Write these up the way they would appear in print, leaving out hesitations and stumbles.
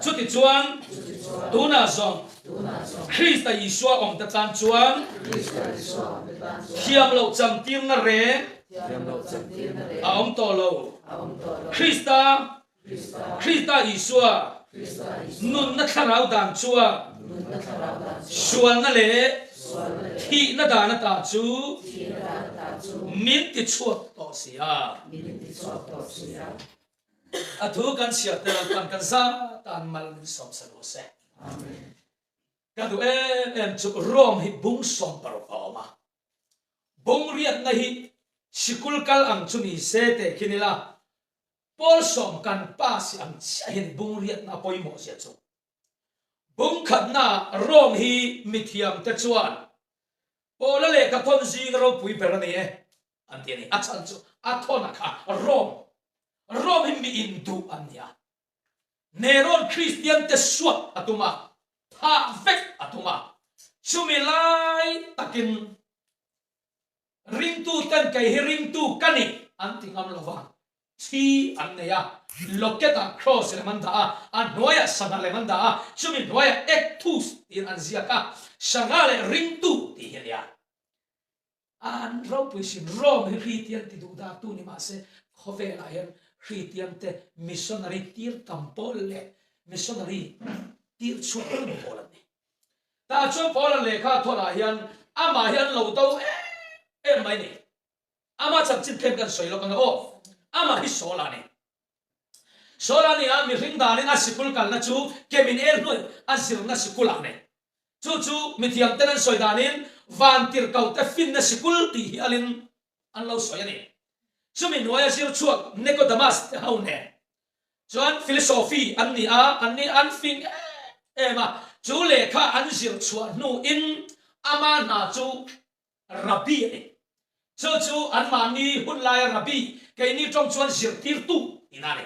Chutichuan, tunah zawng Krista Isua awmte tan chuan thiam loh chantirna reng a awm tawh lo. Krista, Krista Isua nunna thlarau dan chuan sualna leh thihna dan ata chu min tichhuak tawh si a. A thu kan chhiar te Lalpan kan zat tan mal min sawm sa rawh se. Ka duh em em chu Rome hi bung 16 a awm a. Bung riatna hi sikul kal ang chu ni se teh khin ila pawl sawm kan pass hi ang chiahin bung riatna a pawimawh zia chu. Bung khatna Rome hi mithiam te chuan Paula lehkha thawn zing ropui ber a ni e an ti a ni. A chhan chu a thawn a kha Rome Rome hi mi induh an ni a. Neron Kristian te suat a tum a, thah vek a tum a. Chumi lai takin ringtu ten kei hi ringtu ka ni an ti ngam lo va, thi an nei a, locket ah cross lem an dah a, a hnuaiah sangha lem an dah a, chumi hnuaiah Ecthus tiin an ziak a, sangha leh ringtu tih hi a ni a. An ropui sin Rome hi Hritian ti duh dah tu ni mah se khawvelah hian Hritian te missionary tir tam pawl leh missionary tir chhuak tam pawl an ni. Tah chuan Paula lehkha thawnah hian amah hi an lo do em em mai ni. Amah chanchin tlem kan sawi lawk ang e aw. Amah hi Saul a ni. Saul a ni a, mihring danin a sikul kalna chu kemin el hnuai a zirna sikul ah a ni. Chu chu mithiam ten an sawi danin vantirhkote finna sikul tih hi alin an lo sawi a ni. Chumi hnuaia zir chhuak Nicodemus te ho nen chuan philosophy an ni a, an ni an fing em em a. Chu lehkha an zir chhuah hnuin ama hna chu Rabbi a ni. Chu chu anmahni hun laia Rabbi, keini tawng chuan zirtirtu tihna a ni.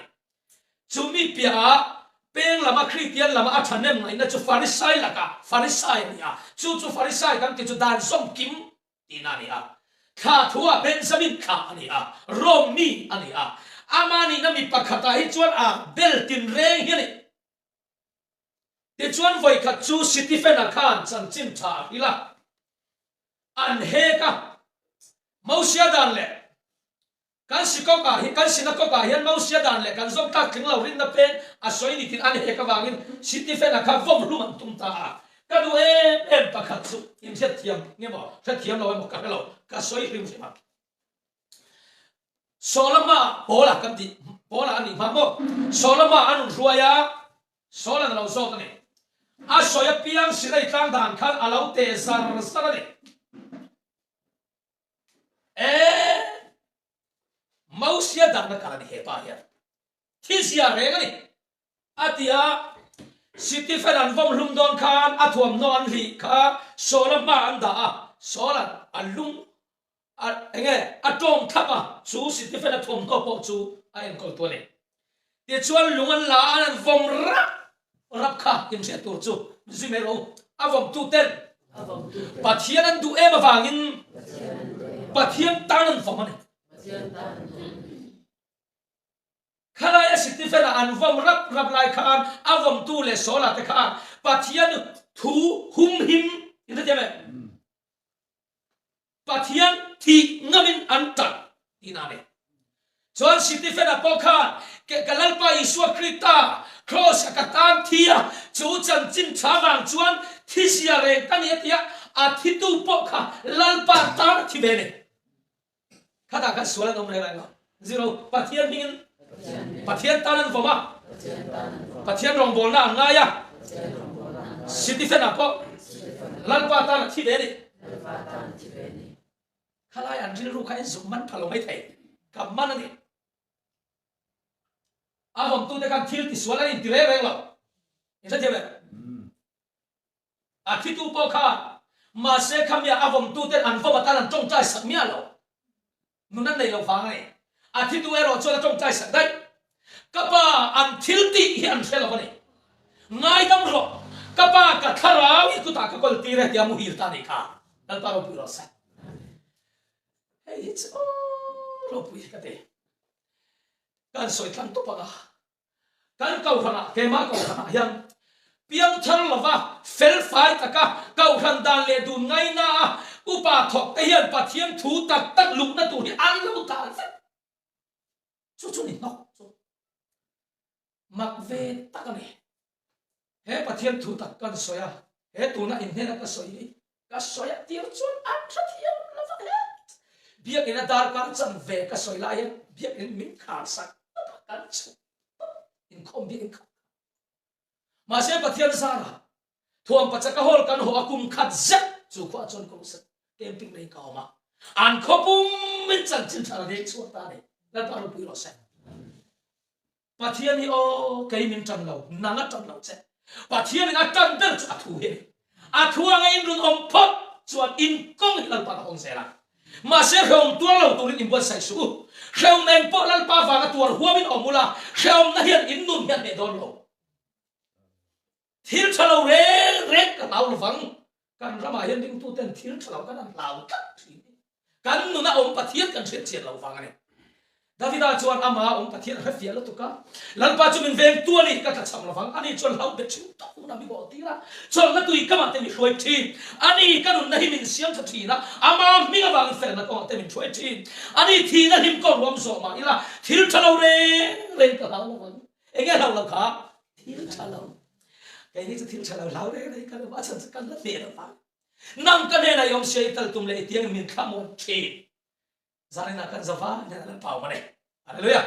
Chu mi piahah peng lama Kristian lama a thahnem ngaihna chu Farisai lakah Farisai a ni a, chu chu Farisai kan tih chu dan zawm kim tihna a ni a. Thla thuah Benjamin thla a ni a, Rome mi a ni a. Ama nihna mi pakhatah hi chuan a bel tinreng hi a ni. Tichuan vawikhat chu Sitifena khan chanchin tha a hrilh a, an hek a, Mosia dan leh kan sikawkah hi kan sinakawkah hian Mosia dan leh kan zawm tlak tling lo rinna peng a sawi ni tiin an hek avangin Sitifena kha vawm hlum an tum ta a. Ka duh em em pakhat chu in hriatthiam nge maw hrethiam lo emaw ka hre lo, ka sawi hrim hrim a. Solama Paula kan tih Paula a nih hma maw? Solama a nun hruai a, Sawlan a lo zawt a ni. A sawi apiang Sinai tlang dan khan a lo teh zar zar a ni. E Mosia dahna kal a ni he pa hian. Thizia reng a ni. A ti a, Sitifen an vawm hlum dawn khan a thuamhnaw an hlih kha Sawla hma an dah a, Sawlan a lung A enge a tawng thlap a, chu Stephen a thawmhnaw pawh chu a enkawl tu a ni. Tichuan lung an la a, an vawm rap rap kha inhriat tur chu zui mai rawh u. A vawm tu ten Pathian an duh em avangin Pathian tan an vawm a ni. Khalaia Stephen-a an vawm rap rap lai khan a vawmtu leh Saul-a te khan Pathian thu humhim in hrethiam em? Pathian thih ngamin an tan tihna a ni. Chuan Stephen-a pawh khan ka Lalpa Isua Krista Kraws-a ka tan thi a, chu chanchin tha vang chuan thi zia reng ka ni a ti a, a thitu pawh kha Lalpa tan a thi ve a ni. Khatah khan sual an awm reng reng lo. Zero. Pathian hmingin Pathian tan an vawm a, Pathian rawngbawlna an ngai a, Stephen-a pawh Lalpa tan a thi ve a ni. Khalai an rilru kha in zuk man pha lo mai thei. Ka man a ni. A vawmtute khan thil tisual an inti reng reng lo. In hrethiam em? A thitu pawh kha mahse khamia a vawmtuten an vawm atan an tawngtai sak miah lo. Nun an nei lo vang a ni. A thitu erawh chuan a tawngtai sak daih. Ka pa an thil tih hi an hre lo a ni. Ngaidam rawh, ka pa ka thlarau i kutah ka kawl tir e tia muhil ta nih kha. Lalpa ropui rawh se. Hei hi chu ropui ka ti. Kan sawi tlang tawp ang a. Kan kohhranah, keimah kohhranah hian piangthar lova felfai taka kohhran dan leh dun ngaina a upa thawk te hian Pathian thu tak tak luhna tur hi an lo dal vek. Chu chu ni hnawk chu mak ve tak a ni. He Pathian thu tak kan sawi a, he tuna inhnena ka sawi hi ka sawi a tir chuan an hrethiam lova het. Biakinn a darkar chanve ka sawi lai hian biakinn min khar sak tawp a, kan chhuk tawp inkhawm biakinn khat kha. Mahse Pathian zarah Thuam pachaka hall kan haw a kum khat zet chu khuah chuan crusade camping nei ka awm a, an khaw pum in chanchin tha la deng chhuak ta a ni. Lalpa ropui rawh se. Pathian hi aw kei min tan lo, nang a tan lo che. Pathian in a tan ber chu a thu hi a ni. A thu anga in rawn awm phawt chuan in kawng hi Lalpa a hawng zel a. Mahse hrehawm tuar lo turin in buatsaih suh u. Hrehawm eng pawh Lalpa vanga tuar huamin awm ula, hrehawmna hian in nun hi a hneh dawn lo. Thil tha lo reng reng ka hlau lovang. Kan ramah hian ringtuten thil tha lo kan han hlau tlat thin hi kan nuna awm Pathian kan hriat chian loh vang a ni. Davida chuan ama awm Pathian a hrefiah lutuk a, Lalpa chu min veng tu a ni, ka tlachham lovang. Ani chuan hlau bet thin tak hmunah mi bawh tir a, chawlhna tui kamah te mi hruai thin. Ani ka nunna hi min siam tha thin a, ama hming avangin felna kawngah te min hruai thin. Ani thihna hlim kawng ruam zawh mah ila, thil tha lo reng reng ka hlau lovang. Enge hlau lo kha? Thil tha lo. Keini chu thil tha lo hlau reng reng kan awm a, a chhan chu kan la hneh lo va. Nang ka hnenah i awm sia i tal tum leh i tiang in min thlah muan thin. Zaninah kan za vang hian a lo pau a ni. Hallelujah.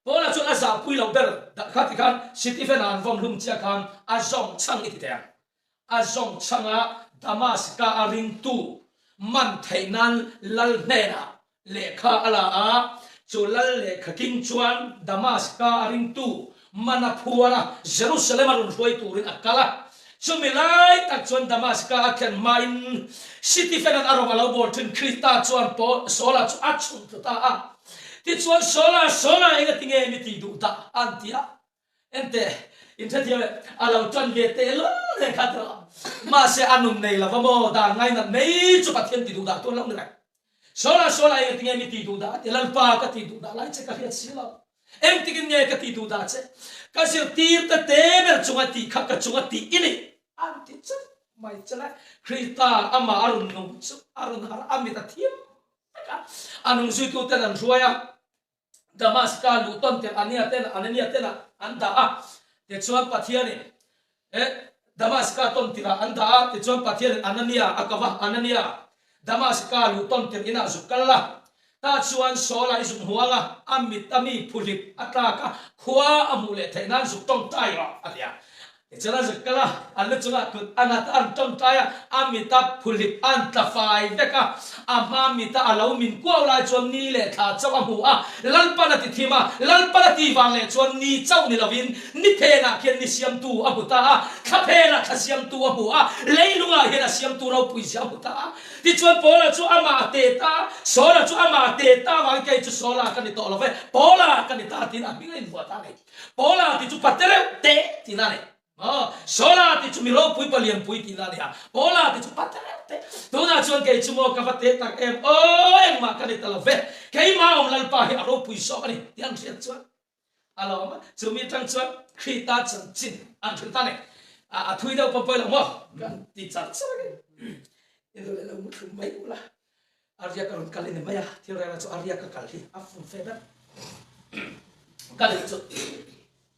Paula chuan a zahpui lo ber kha ti khan Stephen-a an vawm hlum chiah khan a zawng chhang i ti teh ang. A zawng chhanga Damaska a ringtu man theih nan lal hnenah Lehkha a la a, chu lal lehkha king chuan Damaska a ringtu man a phuar a, Jerusalem a rawn hruai turin a kal a. Chumi lai tak chuan Damaska a thlen hmain Sitifen-a'n a rawng a lo bawl thin Krista chuan Saula chu a chhun tlu ta a. Tichuan, Saula, Saula, enga tinge mi tih duh dah? an ti a. Enteh, inhrethiam e, a lo tan ve teh lul reng kha tawh. Mahse, a nun nei lo va maw, dan ngainat mai chu Pathian ti duh dah tuan lo ni reng. Saula, Saula, engati nge mi ti duh dah? A ti, Lalpa, ka ti duh dah lai che ka hriat si lo. Engtikin nge ka ti duh dah che? Ka zirtir te te ber chunga tih kha ka chunga tih i ni. An ti chauh mai che le. Krista amah a rawn nung chu a rawn harh a, mit a thiam vek a, a nung zuituten an hruai a. Damaska luh tawn tirh Ania ten Anania tena an dah a, tichuan Pathianin e Damaska tawn tirhah an dah a, tichuan Pathianin Anania a ko va, Anania, Damaska luh tawn tirh inah zuk kal la, tah chuan Saula i zuk hmu ang a, a mit a mi phuhlip a tlak a, khua a hmuh leh theih nan zuk tawngtai rawh, a ti a. Tichuan a zuk kal a, an lu chungah kut a nat a, an tawngtai a, a mita phuhlip an tla fai vek a, a hma mita a lo min kuau lai chuan ni leh thla chauh a hmu a, Lalpan a ti thim a, Lalpan a ti vang leh chuan ni chauh ni lovin ni phenah khian ni siamtu a hmu ta a, thla phenah thla siamtu a hmu a, leilungah hian a siamtu ropui zia a hmu ta a. Tichuan Paula chu amah a te ta a, Saula chu amah a te ta avangin kei chu Saula ka ni tawh lo ve, Paula ka ni ta tiin a hming a invuah ta a ni. Paula tih chu pate reuh te tihna a ni. Aw, Saula tih chu mi ropui palianpui tihna a ni a, Paula tih chu pate reuh te. Tunah chuan kei chu maw ka va te tak em, aw engmah ka ni ta lo ve, keimah awm Lalpa hi a ropui zawk a ni tih an hriat chuan a lo awm a, chumi atang chuan Krita chanchin an hrilh ta a ni. A thui deuh pawh pawi lo maw? Kan ti char char a ni. I duh leh lo mu thlum mai ula. A riak a rawn kal i ni mai a, thil reng chu a riak a kal hi a fum fe ber. Ka leh chu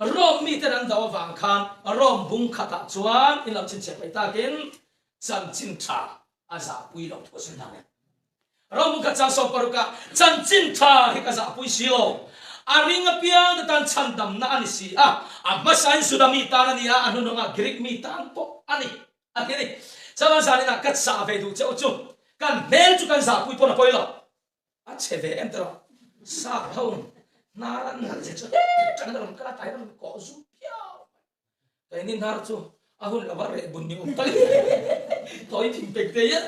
Rome miten an do avang khan Rome bung khatah chuan in lo chhinchhiah mai takin chanchin tha a zahpui lo thu a sawi ta le. Rome bung khat chang sawm parukah chanchin tha hi ka zahpui si lo, a ring apiang te tan chhandamna a ni si a, a hmasain Juda mi tan a ni a, a hnuhnungah Greek mi tan pawh a ni. A ti a ni. Chuan zan inah ka chah ve duh che u chu kan hmel chu kan zahpui pawn a pawi lo. A chhe ve em tawh. Sap ho hnar an nalh che chu he tangin a rawn kal a, tah hian a rawn kawh zum phiau mai. Keini hnar chu a hun lova reh bun ni awm tak tawi thing pek te hian.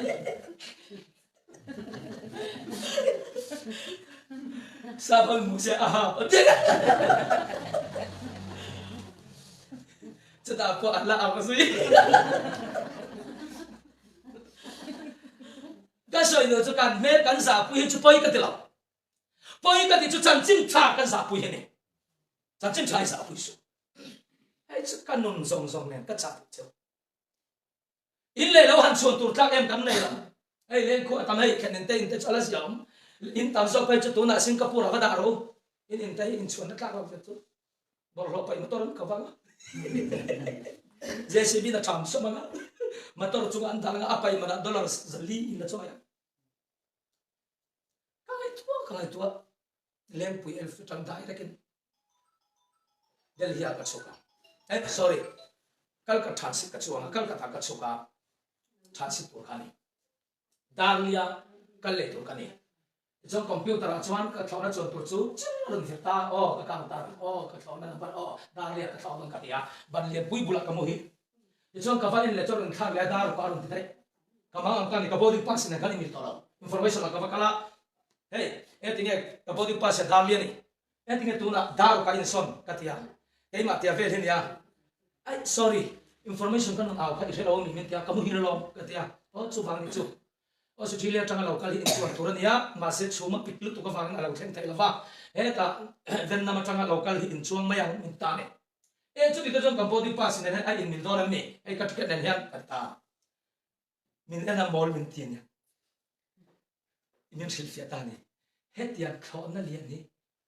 Sap ho hmuh se aha a ti a. Chutah pawh an la ang zui. Ka sawi duh chu kan hmel kan zahpui hi chu pawi ka ti lo. Pawi ka ti chu chanchin tha kan zahpui hi a ni. Chanchin tha i zahpui suh. Hei chu ka nun zawng zawng nen ka chah duh cheu. In leh lo han chhuan tur tlak em kan nei lo. Hei leng khuah tam hei khen in te in te chu a la zia awm. In tam zawk phei chu tunah Singapore ah va dah ro. In in te hi in chhuanna tlak lo ve chu. Bawlhhlawh paih motor an ko vang a. JCB in a tham sawm ang a. Motor chunga an dah ang a, a paih manah dollar 400 in a chawi ang. Ka ngaihtuah ka ngaihtuah Lengpui elf atang direct in Delhi ah ka chhuk a. Eh sorry Kalka transit ka chuang a, Kalkata ka chhuk a transit tur kha a ni. Darlia kal leh tur ka ni. Tichuan computer ah chuan ka thlawhna chuan tur chu chil a rawn vir ta a, aw ka counter aw ka thlawhna number aw Darlia ka thlawh dawn ka ti a, ban lianpui bulah ka mu hi. Tichuan ka va en leh chuan rawn thlak leh a dar ruka a rawn ti daih. Ka mang ang ka ni, ka boarding pass nen khan i mil tawh lo. Information ah ka va kal a, hei entinge ka boarding pass hi a Darlia ni, entinge tunah dar ruka insawn ka ti a, keimah tia vel hi nia, aih sorry information ka rawn au kha i hre lo ami min ti a, ka muhil alawm ka ti a, aw chuvang ni chu Australia atanga lo kal hi inchuan tur a nia, mahse chhum a pik lutuk avangin a lo thleng thei lova, hetah Vietnam atanga lo kal hi inchuang mai ang min ta ni. E chuti te chuan ka boarding pass nen hian a inmil dawn em ni? Hei ka ticket nen hian ka ti ta. Min en a mawl min ti a nia. Min hrilhfiah ta a ni. Hetiang thlawhna lian hi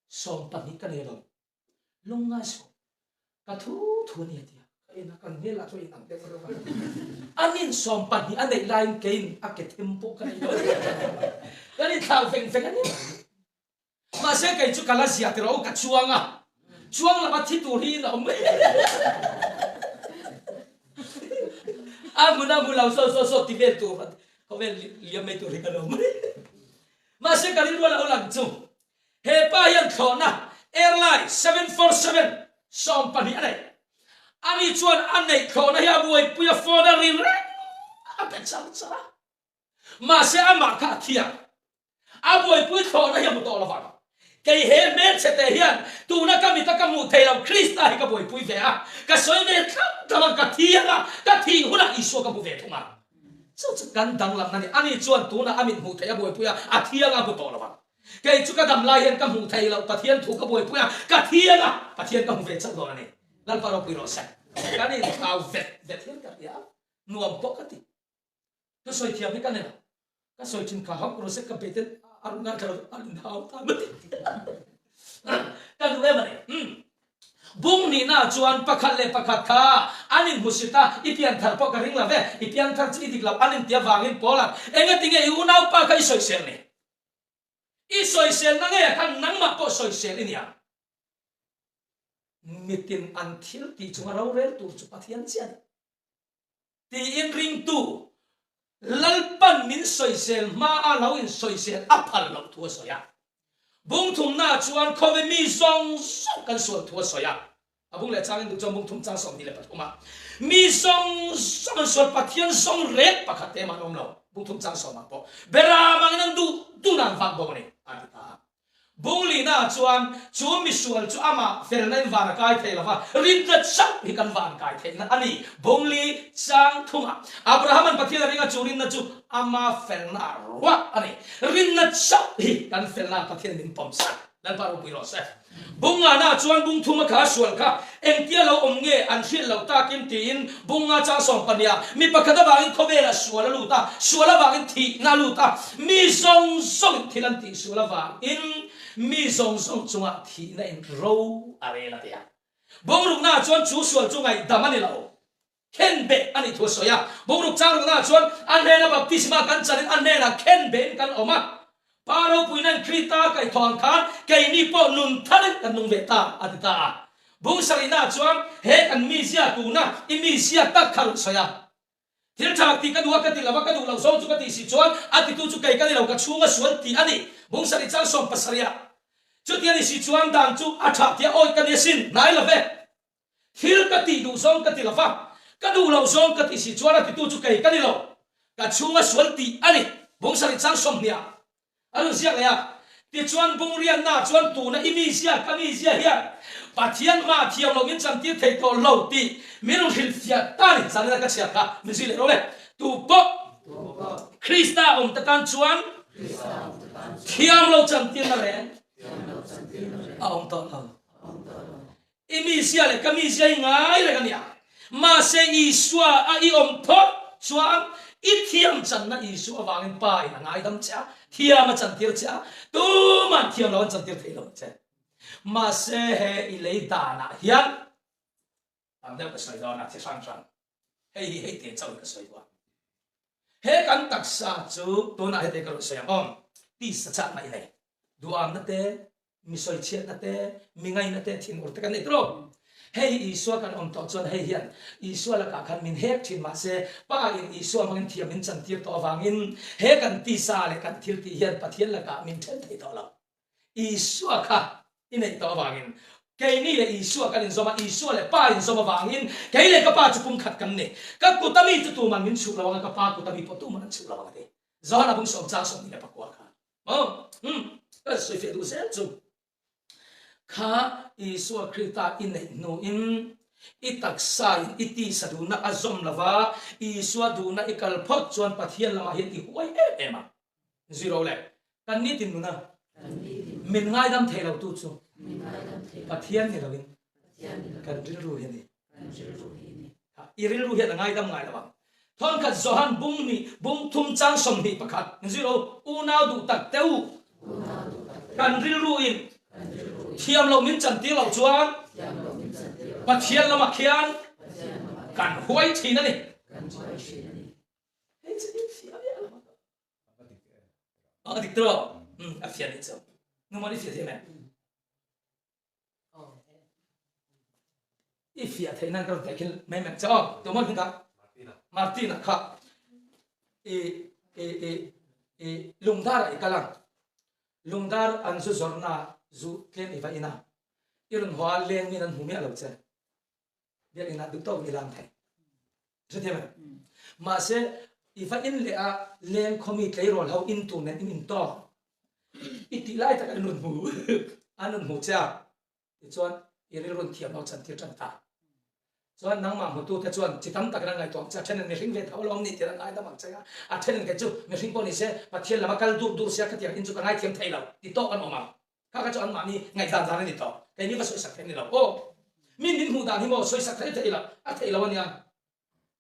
12 ka nei lo. Lungngai suh. Ka thu thu a ni a ti a. Ka en a, kan hmel lah chu a inang deuh reuh a. Anin 12 a neih laiin keiin a ke them pawh ka nei lo. Kan inthlau feng feng a ni. Mahse kei chu ka la zia ti rawh u, ka chuang a. Chuang lama thi tur hi in a awm mai. A hmun a hmu lo saw saw saw ti vel tur khawvel liam mai tur hi ka lo mai. Mahse ka rilru a lo lang chu he pa hian thlawhna airline 747 12 a nei. Ani chuan a neih thlawhna hi a buaipui a phone a ri reng a pe char char a. Mahse amah kha a thiam. A buaipui thlawhna hi a hmu tawh lo vang. Kei he hmelchhe te hian tuna ka mita ka hmuh thei lo Krista hi ka buaipui ve a, ka sawi ve thlap thlap a, ka thi ang a, ka thih hunah Isua ka hmu ve thung ang. Chu chu kan danglamna a ni. Ani chuan tunah a mit hmuh theih a buaipui a, a thi ang a, a hmu tawh lo vang. Kei chu ka dam lai hian ka hmuh thei lo Pathian thu ka buaipui a, ka thi ang a, Pathian ka hmu ve chauh dawn a ni. Lalpa ropui rawh se. Kan inthlau vet vet hian ka hria a, nuam pawh ka ti. Ka sawi thiam hi ka nei lo. Ka sawi thin kha hauh rawh se ka bete a rawn ngaithla lo a rawn hau ta mai. Ka duh em a ni. Umm. Bung nihna ah chuan pakhat leh pakhat kha an inhmusit a, i pianthar pawh ka ring lo ve, i pianthar chu i dik lo an inti avangin Paul-a'n engatinge i unaupa kha i sawisel ni? I sawiselna ngeiah khan nangmah pawh sawisel i ni ang. Mitin an thil tih chunga rorel tur chu Pathian chiah a ni. Tiin ringtu Lalpan min sawisel hmaa lo insawisel a phal loh thu a sawi a. Bung thumnaah chuan khawve mi zawng zawng kan sual thu a sawi a. A bung leh changin duh chuan bung thum chang 23 ah mi zawng zawng an sual Pathian zawng rek pakhat te mah an awm lo. Bung thum chang sawmah pawh beram angin an duh duhna an vak bawk a ni a ti ta a. Bunglina chuan chu misual chu amah felna in van a kai thei lova, rinna chauh hi kan van kai theihna a ni. Bungli chang thungah Abraham-a'n Pathian a ring a, chu rinna chu ama felna ah ruah a ni. Rinna chauh hi kan felna ah Pathian min pawm sak. Lalpa ropui rawh se. Bungana chuan bung thuma kha sual kha engtia lo awm nge an hriat loh takin tiin Bunga chang sawm pahniha mi pakhat avangin khawvelah sual a lut a, sual avangin thihna a lut a, mi zawng zawngin thil an tih sual avangin mi zawng zawng chungah thihna in ro a rel a ti a. Bungruknaah chuan chu sual chu ngaihdam a ni lo. Khenbeh a nih thu a sawi a. Bungruk chang ruknaah chuan a hnena baptisma kan chanin a hnenah khenbehin kan awm a. Pa ropuinain Krita kaihthawh ang khan keini pawh nun tharin kan nung ve ta a ti ta a. Bung sarihnaah chuan he kan mizia tuna i mizia tak kha rawn sawi a. Thil tha tih ka duh a ka ti lo a, ka duh loh zawng chu ka tih si chuan a titu chu kei ka ni lo, ka chhunga sual tih a ni. Bung sarih chang 70 ah chuti a ni si chuan dan chu a tha tia awi ka ni asin, hnai lo ve. Thil ka tih duh zawng ka ti lo va, ka duh loh zawng ka tih si chuan a titu chu kei ka ni lo, ka chhunga sual tih a ni. Bung sarih chang 20 ah a rawn ziak leh a, tichuan bung rianna chuan tuna i mizia ka mizia hian Pathian hma thiam loh min chantir thei tawh lo tih min rawn hrilhfiah ta a ni. Zanina ka chhiar kha min zui leh rawh le. Tu pawh Krista awm te tan chuan thiam lo chantirna reng a awm tawh lo. I mizia leh ka mizia hi ngai reng a nia. Mahse Isua a i awm phawt chuan i thiam channa Isua avangin Pa in a ngaidam che a, thiam a chantir che a, tuman thiam lo an chantir thei lo che. Mahse he i lei danah hian tam deuh ka sawi dawn a, thi hrang hrang. Hei hi hei te chauh in ka sawi duh a. He kan taksa chu tunah hete ka rawn sawi ang aw, tisa chakna i nei. Duhamna te, mi sawichhiatna te, mi ngaihna te, thinur te kan nei tawh. Hei hi Isua kan awm tawh chuan hei hian Isua lakah khan min hek thin mahse Pa in Isua hmangin thiam min chantir tawh avangin he kan tisa leh kan thil tih hian Pathian lakah min then thei tawh lo. Isua kha i neih tawh avangin keini leh Isua kan inzawm a, Isua leh Pa inzawm avangin kei leh ka Pa chu pumkhat kan ni. Ka kut ami chu tuman min chhuh lo ang a, ka Pa kut ami pawh tuman an chhuh lo ang a ti. Johana bung sawm chang 24 kha. Maw? Umm, ka sawifiah duh zel chu. Kha Isua Krista i neih hnuin i taksain i tisa duhna a zawm lo va, Isua duhna i kal phawt chuan Pathian lamah hian i huai em em a. Zero le, kan nitin nuna min ngaidam thei lo tu chu Pathian ni loin kan rilru hi a ni. I rilru hian a ngaidam ngai lo ang. Thawnkhat Johan bung hnih, bung thum chang 21, zero, unau duh tak te u, kan rilru in thiam lo min chantir loh chuan Pathian lamah khian kan huai thin a ni. Hei chu in fiah miah lo. A dik tawh. A fiah nih chu. Nungmah i fiah thiam em? I fiah theih nan ka rawn teh khin mai mai che aw. Tumaw hming kha? Martina kha. I i i i lungdar ah i kal ang. Lungdar an zu zawrhna zu tlem i va in a. I rawn haw a leng min an hmu miah lo che. Biakinn ah duh tawk i lam thei. Hrethiam em? Mahse, i va in leh a leng khawmi tleirawl ho in tur nen in intawk. I tih lai tak an rawn hmu an rawn hmu che a. Tichuan, i rilrun thiam lo chantir tan ta. Chuan nangmah hmutute chuan chi tam takin an ngaihtuah ang che. A thenin mihring ve tho alawm ni tih an ngaidam ang che a. A thenin kei chu mihring pawh ni se Pathian lama kal dur dur sia khatiang in chu ka ngaithiam thei lo ti tawk an awm ang. Kha kha chu anmahni ngaihdan dan a ni tawh. Keini va sawisak theih a ni lo. Aw, mi min hmuh dan hi maw sawisak theih theih lo, a theih lo a nia.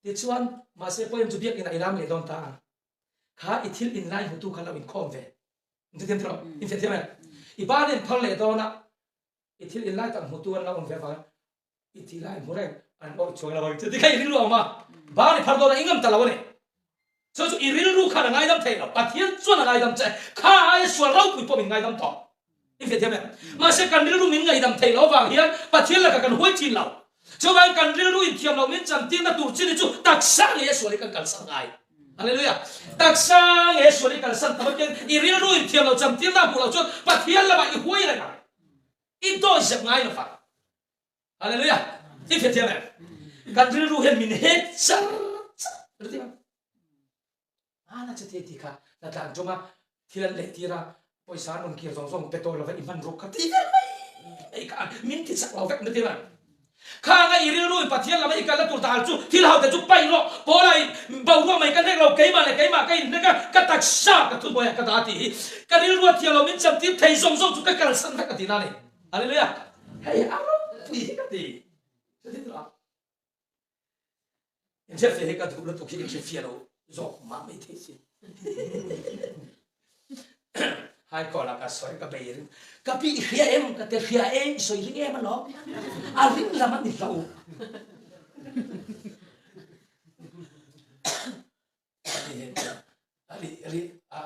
Tichuan, mahse poem chu biakinn ah i lam leh dawn ta a. Kha i thil inlai hmutu kha lo inkhawm ve. Inthiam tawh, inthiam em? I ban in phar leh dawn a, i thil inlai tak hmutu an lo awm ve avangin i ti lai hmu reng an awih chuang lo ang che tikha i rilru a awm a, ban i phar dawn a i ngam ta lo a ni. Chu chu i rilru khan a ngaidam thei lo, Pathian chuan a ngaidam che, kha aia sual ropui pawh min ngaidam tawh. I hriat thiam em? Mahse kan rilru min ngaidam thei lo avang hian Pathian lakah kan huai thin lo. Chuvangin kan rilru inthiam loh min chantirna tur chin hi chu taksa ngei a sual hi kan kalsan ngai. Hallelujah! Taksa ngei a sual hi kalsan tam apiang i rilru inthiam loh chantirna hmuh loh chuan Pathian lamah i huai reng ang. I dawizep ngai lo vang. Hallelujah! I hrethiam em? Kan rilru hian min hek char char hrethiam em? Hmana chuti ti kha hna tlan tum a thil an leh tir a pawisa an rawn kir zawng zawng pe tawh lova i hman ruk kha ti vel mai mai kha min ti chak lo vek hrethiam em? Khang a i rilru in Pathian lama i kalna tur dal chu thil ho te chu paih rawh Paula in boruak mai ka hnek lo keimah leh keimah ka inhnek a ka taksa ka thuhnuaiah ka dah tih hi ka rilru a thiam lo min chamtir thei zawng zawng chu ka kalsan vek a ti na a ni. Hallelujah! Hei a ropui hi ka ti. Chuti tura inhriatfiah hi ka duh lutuk hi inhriatfiah lo zawk mah mai thei si. Hai call a ka sawi ka bei ring. Ka pi i hria em ka te hria e i sawi ring em alawm. A ring lam a ni lo. Ri ri a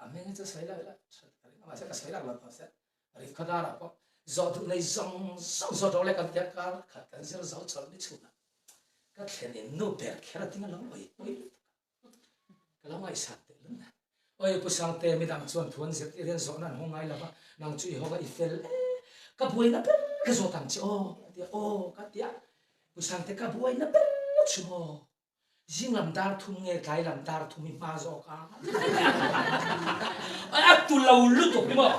hming chu sawi lo ila mahse ka sawi lak lo tawh se ri khawdar ah pawh zawh duh nei zawng zawng zawt ro le kan tia kar khat kan zir zo chawlh ni chhun a ka thlen in nu ber kher a ding a lo oi pui lutuk a ka lo ngaihsan teh lun a oi pu Sangte midang chuan thu an zirtir hian zawhna an hawng ngai lo va nang chu i hawng a i fel e ka buaina ber ka zawt ang che aw a tia aw ka tia pu Sangte ka buaina ber chu maw Zing lam dar thum nge tlai lam dar thum i hma zawk a? A tu lo lutuk ni maw?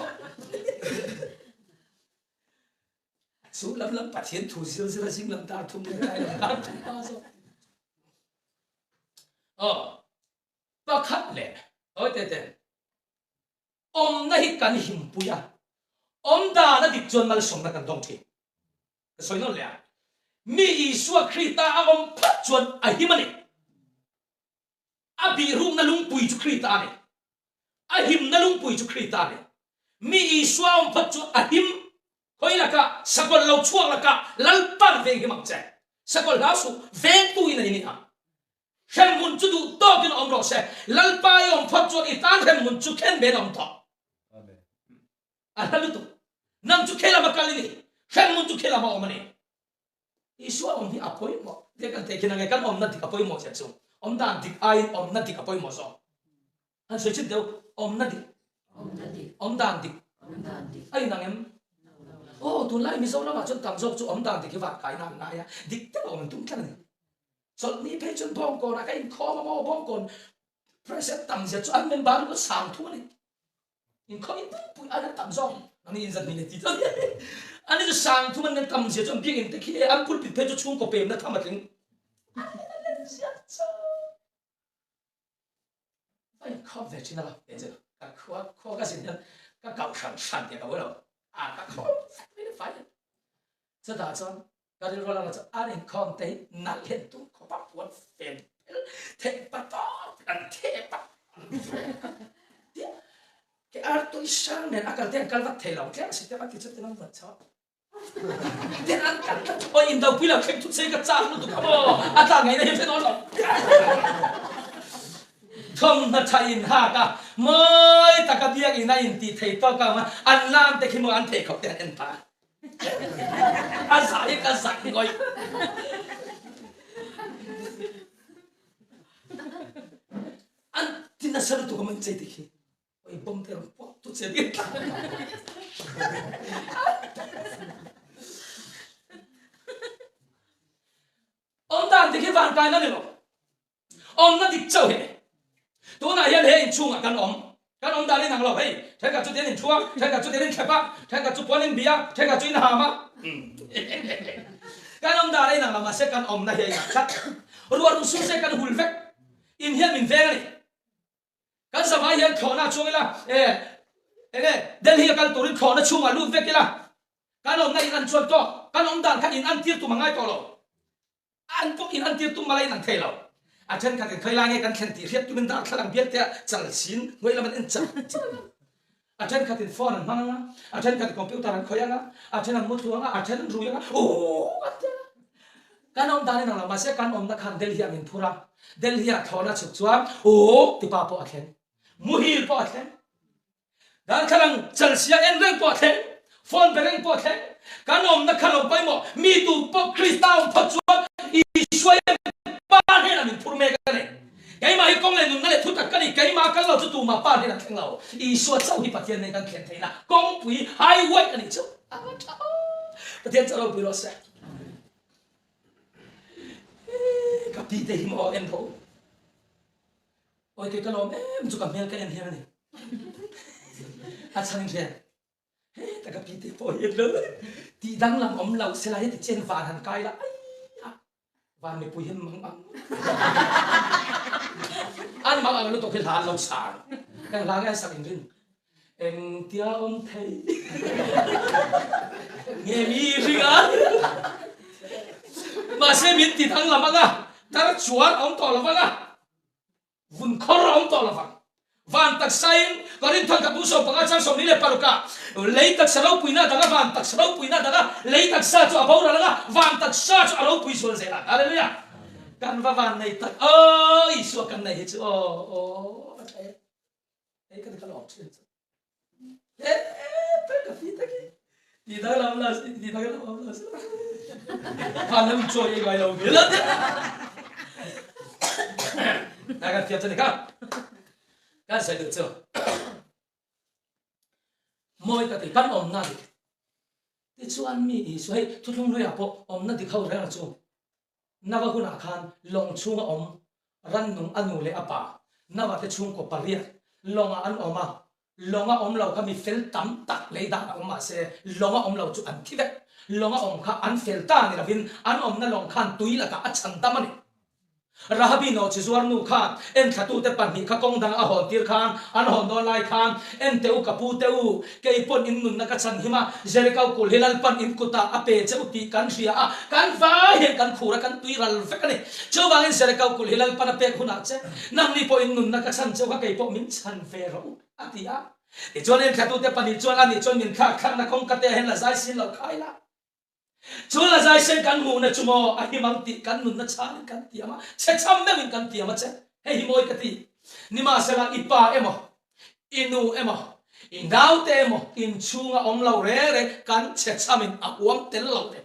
Chu lam lam Pathian thu zir zir a zing lam dar thum nge tlai lam dar thum hma zawk. Aw, pakhat leh, awi te ten, awmna hi kan himpui a, awm dan a dik chuan malsawmna kan dawng thin. Ka sawi nawn leh a, mi Isua Krita a awm phawt chuan a him a ni. A bihrukna lungpui chu Krita a ni. A himna lungpui chu Krita a ni. Mi Isua a awm phawt chuan a him. Khawi lakah, sakawlh lo chhuak lakah Lalpan veng him ang che. Sakawlh hlau suh, vengtu in a ni ang. Hremhmun chu duh tawkin awm rawh se. Lalpa i awm phawt chuan i tan hremhmun chu khen ben a awm tawh. A hla lutuk. Nang chu khi lama kal i ni. Hremhmun chu khi lama awm a ni. Isua awm hi a pawimawh. Tia kan theih khin ange kan awmna dik a pawimawh zia chu. Awm dan dik aiin awmna dik a pawimawh zawk. Han sawi chhin deuh. Awmna dik. Awm dan dik. A inang em? Aw, tunlai Mizoramah chuan tam zawk chu awm dan dik hi van kaina an ngai a. Dik deuh a awm an tum tlat a ni. Chawlhni phei chuan Bawngkawnah ka inkhawm a maw? Bawngkawn present tam zia chu an member ringawt sang thu a ni. Inkhawm in pumpui an an tam zawk. Nangni inzat hming leh ti chuan ani chu sang thum an an tam zia chu an biakinn te khi e an pulpit phei chu chhungkaw pemna tham a tling. An an an ziak chu. Va inkhawm ve thin a lo e chu ka khua khua ka zin hian ka kauh hran hran tih ka lo a ka khawm vek mai le fai chutah chuan ka rilru lamah chuan an inkhawm te hi nalh hian tum khawp a puan fen phel theih pa tawp an thep a ke ar tui sang nen a kal te an kal vat thei lo tlem si te a ti chu ti lang vat chho Tin an kan tlat oi in do pui lo thleng thut se ka chak lutuk a maw a tla ngei na hi hre dawn lo thawmhnaw tha in hak a mawi taka biak in a in tih thei tawk ang a an lam te khi maw an pheikhawk te an en pah a zah hi ka zak ngawih an ti nasa lutuk a maw in chei te khi Oi bom te rawn puak tu che ding Awm dan dik hi van kaina ni lo. Awmna dik chauh hi ni. Tunah hian he inchhungah kan awm. Kan awm dan inang lo. Hei, thenkhat chu tian in thu a, thenkhat chu tian in thlep a, thenkhat chu puan in bih a, thenkhat chu in ham a. Kan awm dan a inang lo mahse kan awmna hi a inang tlat. Ruah run sur se kan hul vek. In hian min veng a ni. Kan zavai hian thlawhna a chuang ila, e, enge Delhi a kal turin thlawhna chhungah lut vek ila, kan awmna in an chuan tawk, kan awm dan kha in an tir tum a ngai tawh lo. An pawh in an tir tum mala in an thei lo. A thenkhat in khawi lai nge kan thlen tih hriat tumin darthlalang bial te ah chal sin hnuai lam an en char char ang a. A thenkhat in phone an hmang ang a, a thenkhat in computer an khawih ang a, a then an mu thlu ang a, a then an rui ang a, ooh an ti ang a. Kan awm dan in ang lo, mahse kan awmna khan Delhi ah min phur a, Delhi ah thlawhna chhuk chuan ooh ti pa pawh a thleng, muhil pawh a thleng, darthlalang chalsia en reng pawh a thleng, phone be reng pawh a thleng, kan awmna kha lo pawimawh, mi tu pawh Krista awm phawt chuan Isua hian Pa hnenah min phur mek a ni. Keimah hi kawng leh nunna leh thutak ka ni, keimah kal lo chu tumah Pa hnenah thleng lo. Isua chauh hi Pathian nen kan thlen theihna kawngpui, highway, a nih chu. A va tha aw! Pathian chu a ropui rawh se. Ka pi te hi maw en tho. Oi kei ka lawm em chu ka hmel ka en hian a ni. A chhan in hriat. Heta ka pi te pawh hi en lo. Tih danglam awm lo sela heti chen van han kai la ai a. Van mipui hian mang ang. An mang ang lutuk hi hla an lo chhang. Eng hla nge an sak in rin? Engtia awm thei nge mi ring a? Mahse min ti danglam ang a, tar chuan a awm tawh lo vang a. Vun khawr a awm tawh lo vang. Van taksain Korinthon ka bu 15 chang 46 ah lei taksa ropuina dang a van taksa ropuina dang a lei taksa chu a boral ang a van taksa chu a ropui zual zel ang. Hallelujah! Kan va van nei tak aw Isua kan nei hi chu aw aw va tha em. Hei ka ka lawm thin chu. He ka fi tak hi. Ti dang lam la ti dang lam la. Van lam chaw ei ngai lo ve la. Na kan thiam chu ni kha. Kan sai duh chu. Mawi ka ti kan awmna dik. Tichuan mi Isua hei thuthlung hluiah pawh awmna dik ho reng chu Nava hunah khan lawng chhunga awm rannung a nu leh a pa, Nava te chhungkaw pariat lawngah an awm a, lawnga awm lo kha mi fel tam tak lei dan a awm mahse lawnga awm lo chu an thi vek. Lawnga awm kha an fel ta ni lovin an awmna lawng khan tui lakah a chhan dam a ni. Rahabi nawhchi zuar nu khan enthlatute pahnih kha kawng dang a hawn tir khan an hawn dawn lai khan, En teh u ka pu teh u, kei pawn in nunna ka chhan him a, Jeriko kul hi Lalpan in kutah a pe che u tih kan hria a, kan vai hian kan khur a, kan tui ral vek a ni. Chuvangin Jeriko kul hi Lalpan a pek hunah che, nangni pawh in nunna ka chhan che u kha kei pawh min chhan ve rawh u, a ti a. Tichuan enthlatute pahnih chuan ani chuan min thlak thlakna kawngka te ah hian la zai sin lo khai la. Chu la zai sen kan hmuhna chu maw a him ang tih kan nunna chhanin kan tiam a, chhe cham deuhin kan tiam a che. Hei hi mawi ka ti. Nimahsela i pa emaw, i nu emaw, i naute emaw inchhunga awm lo reng reng kan chhe chamin a huam tel lo ve.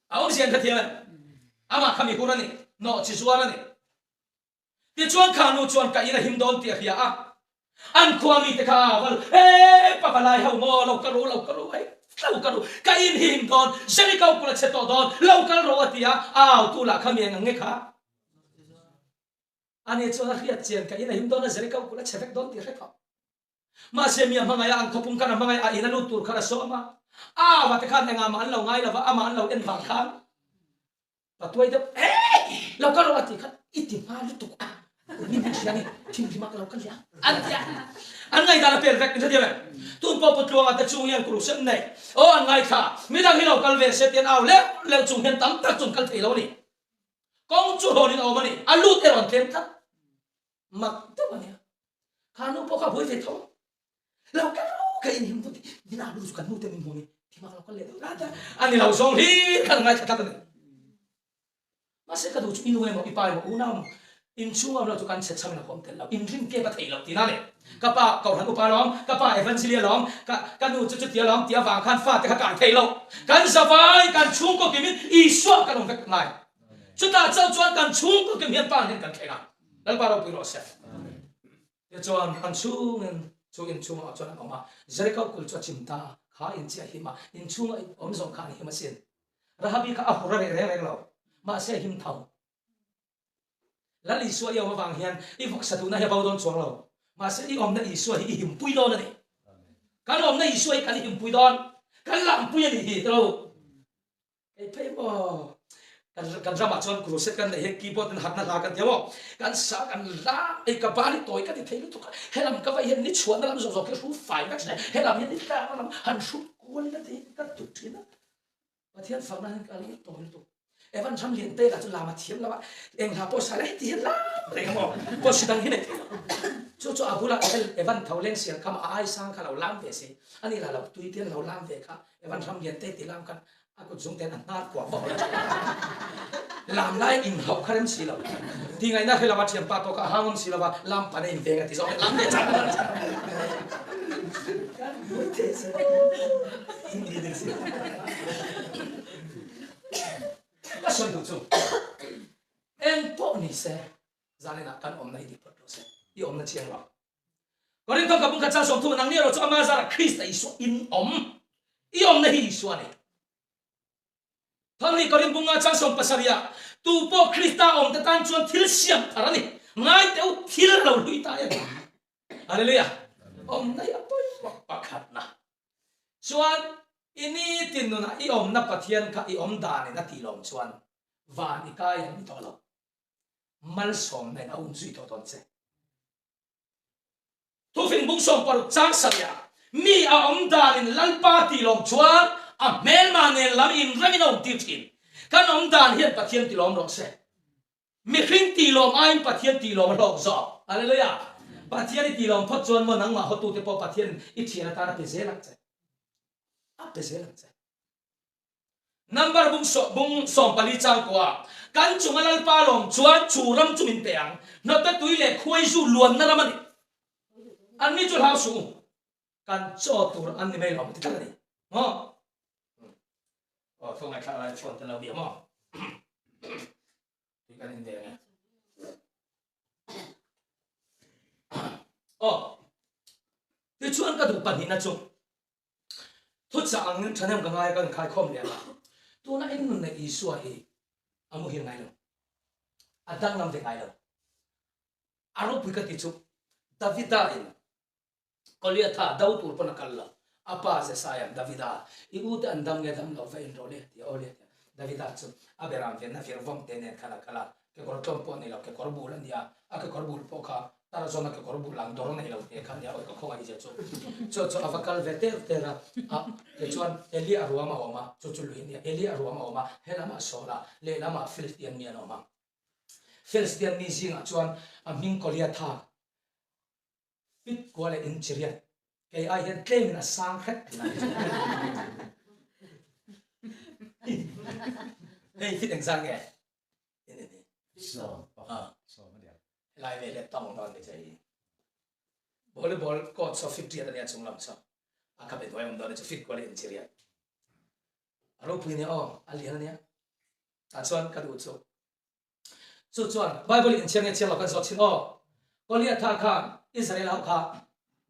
A awmzia an hrethiam em? Amah kha mihur a ni, nawhchi zuar a ni. Tichuan kha nu chuan ka in a him dawn tih a hria a, an khua mite kha a val, He pa valai ho maw, lo kal ru, lo kal ru, hei lo kal ru, ka in hi him dawn, Jeriko kul a chhe tawh dawn, lo kal rawh a ti a, a autu lah kha mi eng ang nge kha? Ani chuan a hriat chian ka in a him dawn a, Jeriko kul a chhe vek dawn tih a hre tawh. Mahse mi a hmangaih a, an khawpum khan a hmangaih a, in a lut tur khan a sawm a, a ava te khan engah mah an lo ngai lo va, amah an lo en vang khan Patuai deuh eh lo kal rawh a ti khan i ti hma lutuk a, mi hming hria nge thinrim a ka lo kal leh ang an ti a, an ngaihdan a pel vek min hrethiam em? Tun pawh Putluanga te chung hian kuru sem nei aw an ngaithla, midang hi lo kal ve se ti an au leuh leuh chung hian tam tak chu an kal thei lo a ni. Kawng chu hlawnin a awm a ni, a lut erawh an tlem tlat. Mak deuh a nia. Kha nu pawh kha buai ve tho. Lo kal ru ka inhim dawn ti. Min au lu chu kan nu te min hmu ni. Ti mak lo kal leh deuh rat a. A ni lo zawng hlir khan ngaithla tlat a ni. Mahse ka duh chu i nu emaw i pa emaw unau emaw inchhung awm lo chu kan chhe chham in a huam tel lo. Inrin kep a theih loh tihna a ni. Ka pa Kohhran upa alawm, ka pa Evangelia alawm, ka ka nu chu chuti alawm tih avang khan fate kha kai theih loh. Kan zavai kan chhungkaw kimin Isua kan awm vek ngai. Chutah chauh chuan kan chhungkaw kim hian pa hnen kan thleng a. Lalpa ropui rawh se. Tichuan an chhungin chu inchhungah chuan an awm a, Jeriko kul chu a chim ta a, kha in chiah him a, inchhunga awm zawng kha an him asin. Rahabi kha a hur a reh reng reng lo, mahse a him tho. Lal Isua i awm avang hian i vawksa duhna hi a bo dawn chuang lo, mahse i awmna Isua hi i himpui dawn a ni. Kan awmna Isua hi kan himpui dawn, kan lampui a nih hi, tilo. Kei phei maw kan kan ramah chuan crusade kan neih hi keyboard in harna hla kan ti a maw kan sa kan la ei ka ban hi tawi ka ti thei lutuk a helam ka vai hian ni chhuahna lam zawk zawk hi hru fai vek se helam hian ni tlakna lam han hru kual ila ti ka tut thin a Pathian fakna hian ka lo tawi lutuk Evan ram lian te lah chu lam a thiam lo a eng hla pawh sa ila heti hian lam reng a maw pawh si dang hi nei thei lo chu chu a bulah Evan tho leng sial kha maw a ai sang kha lo lam ve si ani lah lo tui te an lo lam ve kha Evan ram lian te ti lam khan A kut zung ten a hnar kuah vak lo thin. Lam lai in hauh kha rem si lo. Ti ngaihna hre lova thianpa pawh kha a hang awm si lova lam pan a in veng a ti zawk lam leh chak chak. Kan buai thei se. Hindi ding si. Ka sawi duh chu. Eng pawh ni se zanin ah kan awmna hi dik phawt rawh se. I awmna chiang lo. Korintho ka bungkhat chang 30 nang ni erawh chu ama zara Krista Isua in awm. I awmna hi Isua a ni. Thawngni Korin bunga chang 17 ah tu pawh Krista awm te tan chuan thil siam thar a ni. Ngai teh u thil a lo hlui ta em. Hallelujah. Awmna hi a pawimawh pakhatna. Chuan i nitin nunah i awmna Pathian kha i awm danin a tih lawm chuan van i kai an ni tawh lo. Malsawmna in a um zui tawh dawn che. Thufing bung 60 chang sarih ah mi a awm danin Lalpa tih lawm chuan a hmelma nen lam inremin a awm tir thin. Kan awm dan hian Pathian ti lawm rawh se. Mihring tih lawm aiin Pathian tih lawm a hlawk zawk. Hallelujah! Pathian i tih lawm phawt chuan maw nangmah hawtute pawh Pathian i thian atan a pe zel ang che. A pe zel ang che. Number bung sawh bung 14 chang kua kan chunga Lalpa lawm chuan chu ram chu min pe ang. Hnawte tui leh khuaizu luanna ram a ni. Anni chu hlau suh u. Kan chaw tur an ni mai lo ti tlat a ni. Maw? Aw, thu ngaihthlak lai phone te lo bia maw? Tui kan in ve ang e. Aw, tichuan ka duh pahnihna chu Thuchah angin thahnem ka ngai a, ka inkhaikhawm leh ang a. Tuna in nun leh Isua hi a muhil ngai lo. A danglam ve ngai lo. A ropui ka ti chu Davida in Goliatha do tur pawn a kal lo. A pa Jesaia'n Davida, i ute an dam nge dam lo va in rawh le a ti a, aw le a ti a. Davida chu a beram venna vir vawm te nen khan a kal a, kekawr tlawm pawh a nei lo, kekawr bul a ni a, a kekawr bul pawh kha Tarzan a kekawr bul ang dawr nei lo te kha a nia, awi ka khawngaih zia chu. Chu chu a va kal ve ter ter a, a tichuan Eli a ruam a awm a, chu chu lui a nia, Eli a ruam a awm a, helamah Saul a, lehlamah Philistian mi an awm a. Philistian mi zingah chuan a hming Goliatha Fit kua leh in chiriat kei ai hian tlemin a sang hret thin a ni. Hei fit engzat nge? Sawm pakhat sawm a nia. Helai vel hi a tawng dawn ni che hi. Volleyball court saw fit riat a nia chung lam saw. A khabe hnuai awm dawn ni chu fit kua leh in chiriat. A ropui nia aw, a lian a nia. Tah chuan ka duh chu Chu chuan Bible in chiang nge chiang lo kan zawt thin aw. Goliatha khan Israel ho kha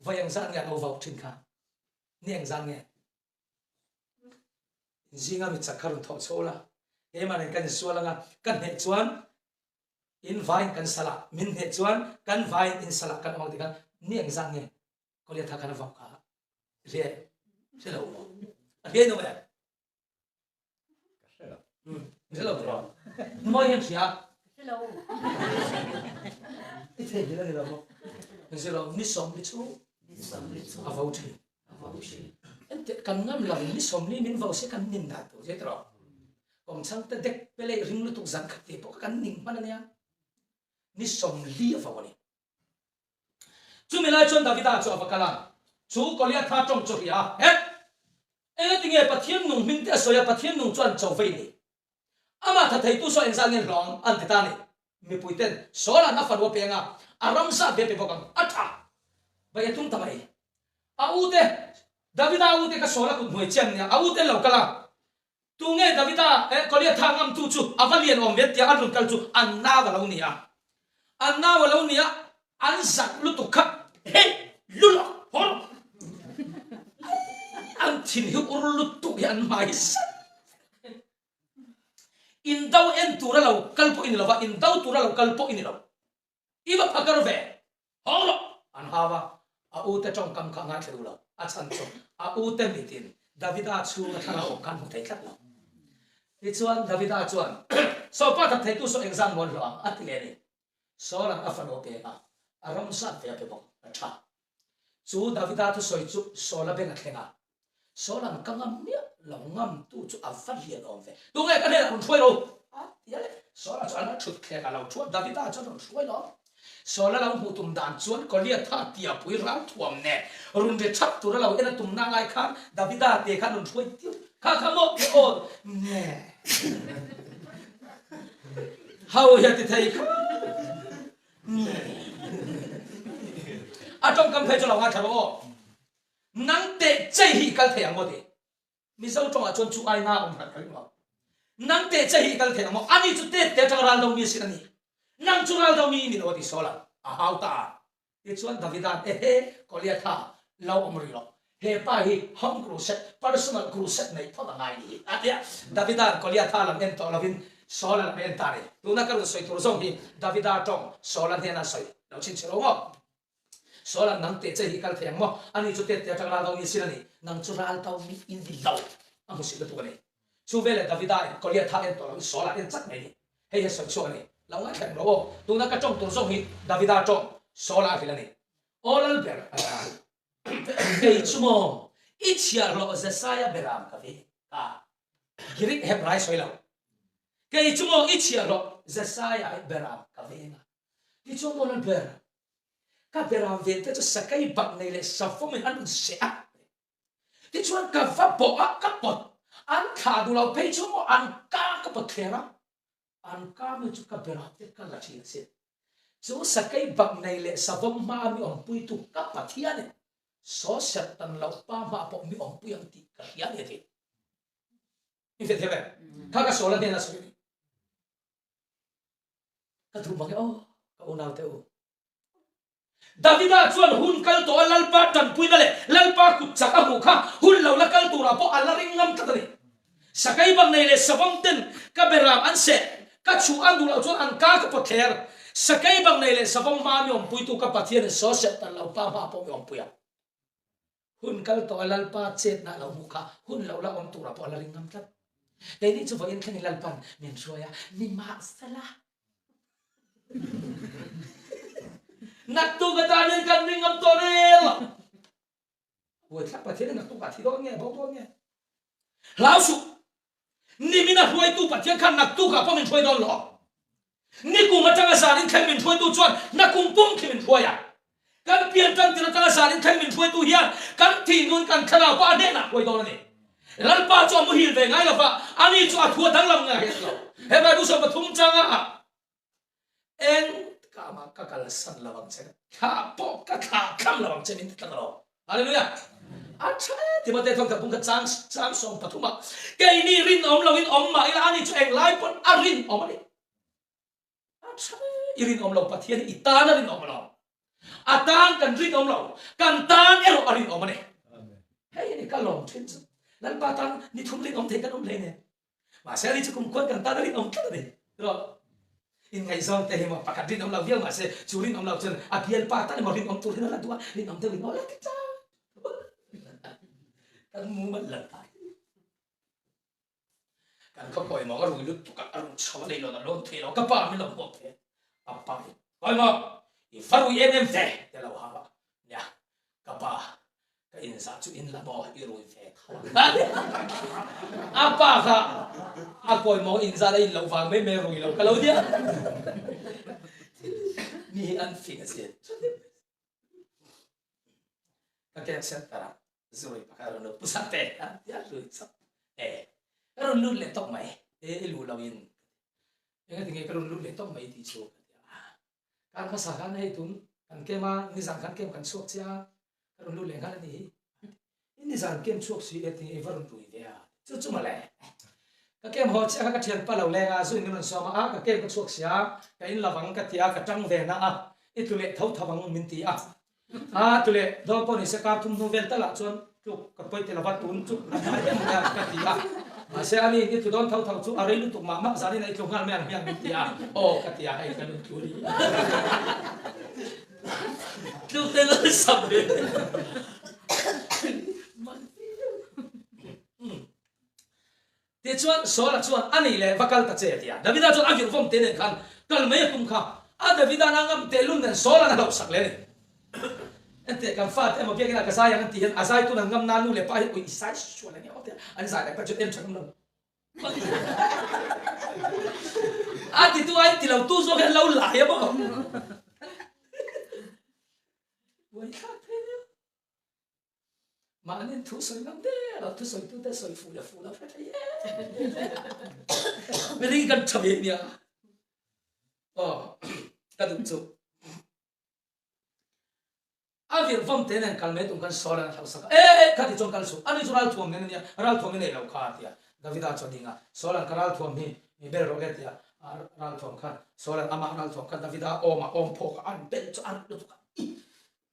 vawi engzat nge a lo vau thin kha? Ni engzat nge? Zinga mi chak kha rawn thawh chho la, keimah nen kan insual anga ka hneh chuan in vaiin kan sal a, min hneh chuan kan vaiin in sal ah kan awm ang tih khan ni engzat nge Goliatha khan a vau kha? Hria hre lo maw? A hria in awm em? Ka hre lo. Hre lo tawh. Mawi hian hria. Hre lo. I thei hil a ni lo maw? Hre lo, ni sawmli chu a vo thin. A vo thin. Ente kan ngam lo ni sawmli min vo se kan nin dan tur zet rawh. Kawmchhang te dek pe leh ring lutuk zan khat te pawh kan ning hman a nia. Ni sawmli a vo a ni. Chumi lai chuan Davida chu a va kal a, chu Goliatha tawng chu a hria a, He! Engatinge Pathian nung hming te a sawi a, Pathian nung chuan cho vei ni. Amah tha theitu saw engzat nge hlawm an ti ta ni. Mipui ten Saula'n a fanu a peng a, a ram zat ve pe bawk ang. A tha! Bai a tum ta mai. A u te, Davida u te kha Saula kut hnuai chian nia, a u ten lo kal a, Tunge Davida eh Goliatha ngamtu chu a va lian awm ve tia an rawn kal chu an nau a lo ni a, an nau a lo ni a, an zak lutuk kha hei lulawk haw rawh an thin hi ur lutuk hi an hmai hi sat indo en tura lo kal pawh i ni lo va, indo tura lo kal pawh i ni lo. I va phakar ve, haw rawh! An hau a, a ute tawngkam kha a ngaithla duh lo. A chhan chu a ute mitin Davida chhunga thlarau awm kha an hmu thei tlat lo. Tichuan Davida chuan, Sawpa that theitu saw engzat maw an hlawh ang? a ti leh a ni. Saula'n a fanu a pek a, a ram zat ve a pe bawk. A tha. Chu Davida thusawi chu Saula beng a thleng a, Saula'n ka ngam miah lo, ngamtu chu a va lian awm ve. Tunge ka hnenah rawn hruai lo? A ti a le. Saula chu a la thut thlek a lo thu a, Davida chuan rawn hruai lo. Saula lo hmuh tum dan chuan Goliatha tiapui ral thuam nen run ri thap tur a lo en a tumna lai khan Davida te khan rawn hruai tir kha kha maw ti aw nge ho hi a ti thei kha nge a tawngkam phei chu lo ngaithla rawh aw. Nang teh chei hi i kal thei ang maw ti? Mizo tawngah chuan chu aina a awm hran ka ring lo. Nang teh chei hi i kal thei ang maw? Ani chu tet te atanga ral do mi a sin a ni. Nang chu ral do mi i ni lo a ti Saul a, a hau ta a. Tichuan Davida'n, Ehe, Goliatha, lo awm rih rawh. He pa hi home crusade, personal crusade neih phawt a ngai ni hi, a ti a. Davida'n Goliatha lam en tawh lovin Saul-a lam en ta a ni. Tuna ka rawn sawi tur zawng hi Davida tawng Saul-a hnena sawi lo chhinchhe lo maw? Saul-a'n nang teh che hi kal thei ang maw? Ani chu tet te atang ral do mi sin a ni. Nang chu ral do mi in ni lo. A hmu sil lutuk a ni. Chu veleh Davida in Goliath tha en tawh loin Saul-a en chat mai ni. Hei hi a sawi chhuak a ni. Lo ngaithla em rawh aw. Tuna ka tawng tur zawng hi Davida tawng Saul-a a hrilh a ni. Aw lal ber a ti a. Kei chu maw i chhiahhlawh Jesaia beram ka ve ta. Greek Hebrai sawi lo. Kei chu maw i chhiahhlawh Jesaia beram ka veng a. Tichuan maw lal ber Ka beram vel te chu sakei bak nei leh savawmin an rawn seh a. Tichuan ka va bawh a, ka pawt. An thlah duh lo phei chu maw an ka ka pawt thler a. An ka mi chu ka beram te ka la thin asin. Chu sakei bak nei leh savawm hma a mi awmpuitu ka Pathianin saw serh tan loh pa hma pawh mi awmpui ang tih ka hria a ni a ti. I hrethiam em? Kha ka sawl a hnenah sawi a ni. Ka duh mang e aw, ka unaute u. Davida chuan hun kal tawh a Lalpa tanpuina leh Lalpa kut chak a hmuh kha hun lo la kal turah pawh a la ring ngam tlat a ni. Sakei bang nei leh savawm ten ka beram an seh, ka chhuh an duh loh chuan an ka ka pawt thler. Sakei bang nei leh savawm hmaa mi awmpuitu ka Pathianin saw serh tan lo pa hmaa pawh mi awmpui ang. Hun kal tawh a Lalpa chetna a lo hmuh kha hun lo la awm turah pawh a la ring ngam tlat. Keini chu vawiin thlengin Lalpan min hruai a, nimahsela naktuk atanin kan ring ngam tawh rel lo. Buaithlak Pathian hi naktuk ah thi dawn nge, bo dawn nge? Hlau suh! Nimin a hruaitu Pathian khan naktuk ah pawh min hruai dawn lo. Nikum atanga zanin thleng min hruaitu chuan nakum pum khi min hruai a. Kan pian tan tir atanga zanin thleng min hruaitu hian kan thih nun kan thlarau pawh a hnenah hruai dawn a ni. Lalpa chu a muhil ve ngai lova, ani chu a thu a danglam ngai hek lo. He Bible 13 changa ah eng ka mah ka kalsan lo ang che, thlah pawh ka thlah thlam lo ang che min ti tlat a lo. Hallelujah! A tha e, Timote thawng khat bung khat chang chang 13 ah keini rinawm loin awm mah ila ani chu englai pawn a rinawm a ni. A tha e, i rinawm lo Pathian hi i tan a rinawm lo. A tan kan rinawm lo, kan tan erawh a rinawm a ni. Hei hi ni ka lawm thin chu. Lalpa tan ni thum rinawm thei kan awm hle nen. Mahse ani chu kumkhuan kan tan a rinawm tlat a ni. Rawh. Inngaihzawng te hi maw pakhat rinawm lo viau mahse chu rinawm lo chuan a bialpa tan emaw rinawm tur hian a la duh a, rinawm deuh in aw la ti chak. Kan mumal lo ta hi. Kan khaw pawimawh ka rui lutuk a, a rui chho a nei lo na lawn thei lo, ka pa min lo hmuak thei a. A pa hi pawimawh i va rui em em ve ti a lo hau a. Nia, ka pa ka inzah chu in la maw i rui ve tho ang. A pa kha a pawimawh inzah a in loh vang mai mai rui lo ka lo nia. Mi hi an fing a sin. Ka camp center ah zui pakhat a rawn lut pu Sate a tia rui chauh e ka rawn lut leh tawp mai e i luh lo in engatinge ka rawn lut leh tawp mai tih chu ka ti a. Kar hmasa khan hei tun kan kem a, nizan khan kem kan chhuak chiah a, ka rawn lut leh nghal a ni hi. I nizan kem chhuak si e tinge i va rawn rui ve a? Chu chu mawle. Ka kem haw chiah kha ka thianpa lo leng a, zuin min rawn sawm a, a ka kem ka chhuak sia, ka in lo ang ka ti a, ka tang ve na a, i tlu leh tho tho ang min ti a. A tlu leh dawn pawh ni se kar thum hnu vel talah chuan tluk ka pawi ti lova tun chu a tha em mai a ka ti a. Mahse ani i tlu dawn tho tho chu a rei lutuk mah mah zanin a i tlu nghal mai ang hian min ti a, aw ka ti a hei ka lut tlu ri. Tluk te lo sam ve. Tichuan Saula chuan a nih leh va kal ta che a ti a. Davida chuan a virhvawm te nen khan kal mai a tum kha. A Davida'n a ngam tehlul nen Saula'n a hlauhsak leh a ni. Enteh kan fate emaw biakina ka zai ang an tih hian a zai tun an ngam na nu leh pa hian ui i zai sual eng emaw tia an zai leh pa chuan en tha ngam lo. A titu ai ti lo tu zawk hian lo lai a maw. Buaithlak thei nia. Mahni thu sawi ngam der a, thu sawi tute sawi fuh leh fuh lo hre thei em. Mihring kan tha ve nia. Aw, ka duh chu. A virhvawm te nen kal mai tum khan Saul an hlauhsak a, E, e, khati chuan kal suh, ani chu ralthuam nen a nia, ralthuam i nei lo kha, a ti a. Davida chu a ding a, Saul-a'n ka ralthuam hi mi bel rawh le, a ti a. Ralthuam khan Saul-a'n amah ralthuam kha Davida awmah awm phawk a, an bel chu a rit lutuk a, I,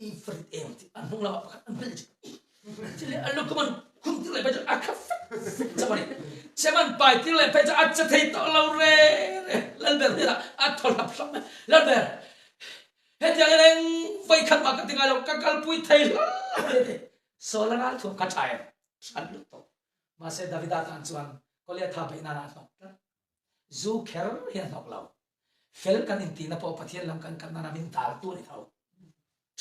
i frit em tih a hnung lamah pakhat an bel chu, I, chile a lukhum an khum tir leh phei chu a kha fek fek chauh a ni. Chem an pai tir leh phei chu a che thei tawh lo re re. Lalber hnenah a thaw hlap hlap mai. Lalber, Hetiang hian eng vawikhat mah ka ti ngai lo, ka kalpui thei hlal a ti a ti. Saul a ral thuam kha tha em? Tha lutuk. Mahse Davida tan chuan Goliatha beih nana a hnawk tlat. Zu kher hi a hnawk lo. Fel kan intihna pawh Pathian lam kan kal nana min daltu a ni tho.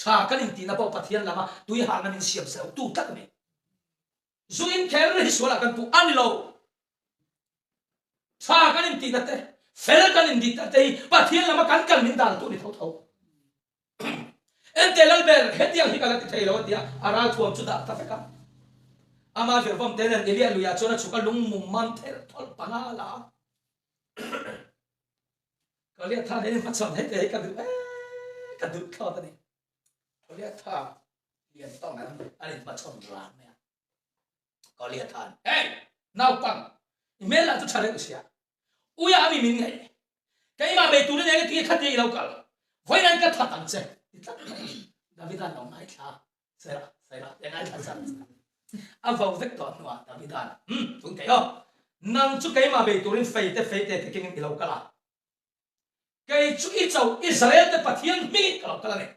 Tha kan intihna pawh Pathian lama tui halna min siam seuh tu tlat a ni. Zu in kher hi sualah kan puh a ni lo. Tha kan intihna te, fel kan indihna te hi Pathian lama kan kal min dan tu a ni tho tho. Ente Lalber, hetiang hi ka la ti thei lo a ti a, a ralthuam chu dah ta vek a. Ama virvawm te nen Elia luiah chuan a chhuk a, lung mum man thelh thawlh panga a la a. Goliatha nen hmachhawn hei te hi ka duh ee, ka duh thlawt a ni. Goliatha lian tawng an an inhmachhawn ran mai a. Goliathan, Hey! Naupang, i hmel lah chu tha reuh sia. Uia ami min ngaih. Keimah bei turin eng tinge khatia i lo kal? Vawiin ka that ang che. Ti tlat mai. Davidan lo ngaithla. Saira, Saira, e ngaithla char char. A vo vek tawh hnuah Davidan, Hmm, tun thei aw. Nang chu keimah bei turin feite feite te kengin i lo kal a. Kei chu i cho Israel te Pathian hmingin ka lo kal a ni.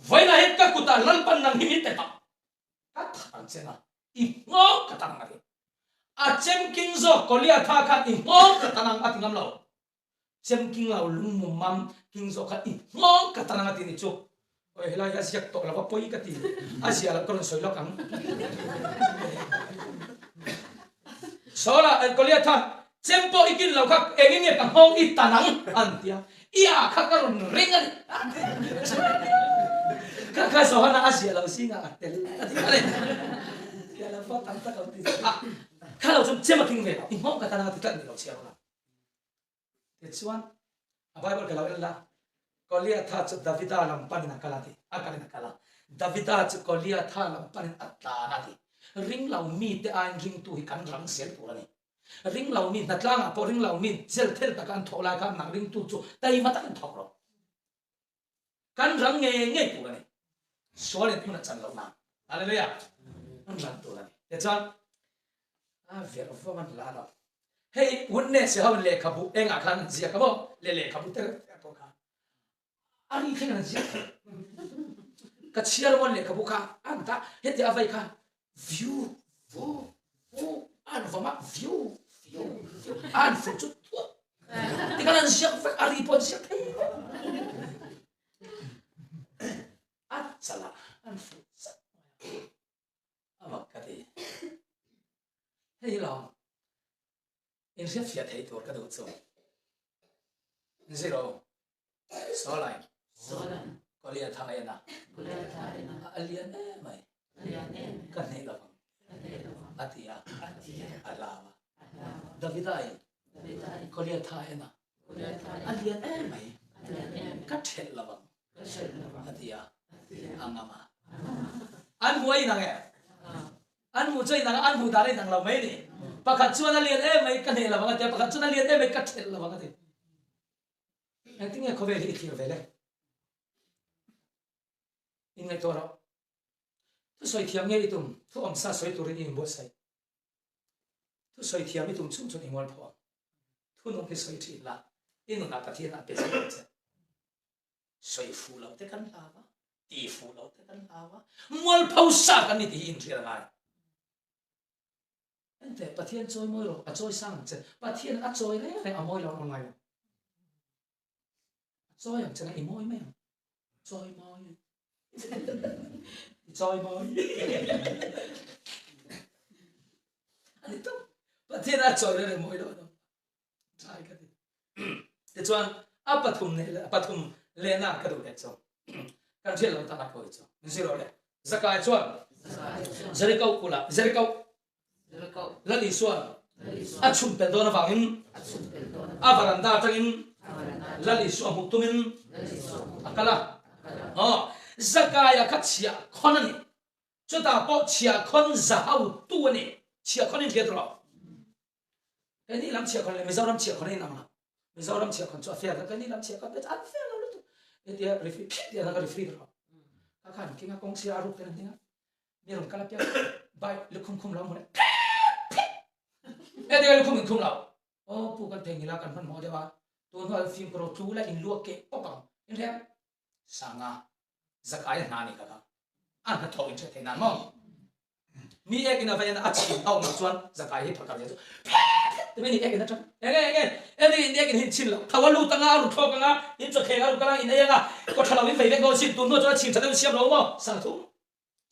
Vawiinah hian ka kutah Lalpan nang hi min pe tak. Ka that ang che nga, i nghawng ka tang a ti. A chem king zawk Goliatha khan i nghawng ka tan ang a ti ngam lo. Chem king lo lungmum mam king zawk khan i nghawng ka tan ang a ti ni chu. Awi helai hi a ziak tawh lo va pawi ka ti. A ziah loh ka rawn sawi lawk ang. Saula Goliatha chem pawh i kin lo kha engin nge ka nghawng i tan ang an ti a. I ah kha ka rawn ring a ni. Kha kha Johana a ziah lo zingah a tel a ti a ni. Ziah lo pawh tam tak a ti a. Kha lo chuan chem a king ve lo. I nghawng ka tan anga ti tlat ni lo chhiar ula. Tichuan a Bible ka lo en la. Goliatha chu Davida lam panin a kal a ti. A kalin a kal a. Davida chu Goliatha lam panin a tlan a ti. Ring lo mite aiin ringtu hi kan rang zel tur a ni. Ring lo mi hnatlangah pawh ring lo mi cel thel taka an thawh lai khan nang ringtu chu taima takin thawk rawh. Kan rang ngei ngei tur a ni. Sual in hmun a chan loh nan. Hallelujah. An rang tur a ni. Tichuan a verh vawng an la lo. Hei witness ho in lehkhabu engah khan an ziak a maw? Le lehkhabu te reuh te pawh kha a ri thleng an ziak thei. Ka chhiar mawn lehkhabu kha an ta heti a vai kha view vu vu an vawm a view view view an fu chu thup tikhan an ziak vek a ri pawh an ziak thei vek a chala an fu zat mai a mak ka ti hei lawm inhriatfiah thei tur ka duh chu zero Sawlai Goliatha a en a, a lian em mai, ka hneh lo vang a ti a, a hlau a. Davida in Goliatha a en a, a lian em mai, ka ṭhelh lo vang a ti a, a ngam a. An hmu a inang e? An hmuh chu a inang a, an hmuh dan a inang lo mai a ni. Pakhat chuan a lian em mai, ka hneh lo vang a ti a, pakhat chuan a lian em mai, ka ṭhelh lo vang a ti. Engtin nge khawvel hi i thlir ve le? Inngaihtuah rawh. Thu sawi thiam nge i tum? Thu awmsa sawi turin i inbuatsaih. Thu sawi thiam i tum chhung chuan i ngual pawh ang. Thu nung hi sawi thin la, i nunah Pathian a pe zel ang che. Sawi fuh lo te kan hlau a, ti fuh lo te kan hlau a, mualpho sa kan ni tih hi inhriat a ngai. Enteh, Pathian chawi mawi rawh, a chawi sang ang che. Pathian a chawi reng reng a mawi lo ang ngai lo. A chawi ang che na i mawi mai ang. Chawi mawi. I chawi mawi. Ani tawp. Pathian a chawi reng reng mawi lo ang. Trai ka ti. Tichuan a pathum ne a pathum lehna ka duh leh chu kan hriat lo tan a pawi chu zero le Zakai chuan Jericho kula Jericho Lal Isuan a chhun pel dawn avangin a varanda atangin Lal Isua hmuh tumin a kal a. Aw Zakaia kha chhiah khawn a ni. Chutah pawh chhiah khawn zahau tu a ni. Chhiah khawn in hriat rawh. Keini lam chhiahkhawn leh Mizoram chhiahkhawn a inang lo. Mizoram chhiahkhawn chu a fair a, keini lam chhiahkhawn te chu an fair lo lutuk. Hetia referee phit tih a referee rawh. Ka khan king a kawng sir a ruk ten an ding a. Mi rawn kal a piang bike lukhum khum lo hmu leh phit phit. Hetia lukhum in khum lo. Aw pu kan thei ngila kan hmanhmawh deuh a. Tun hnuah fimkhur ro tlu la in luak keh pawp ang. Inrem Sanga zakai a hna ni ka kha a hnathawk in hriat theih nan maw? Mi ek in a vei a a chhin a awm loh chuan zakai hi phakar zia chu phet ti mai ni ek in atang enge enge enge in ek in hi in chhin loh tho a lut anga a run thlawk anga in chawthleng a run kal anga in ei anga kaw tha lo in vei vek dawn sin tun hnuah chuan a chhin tha deuh in siam lo maw sang thum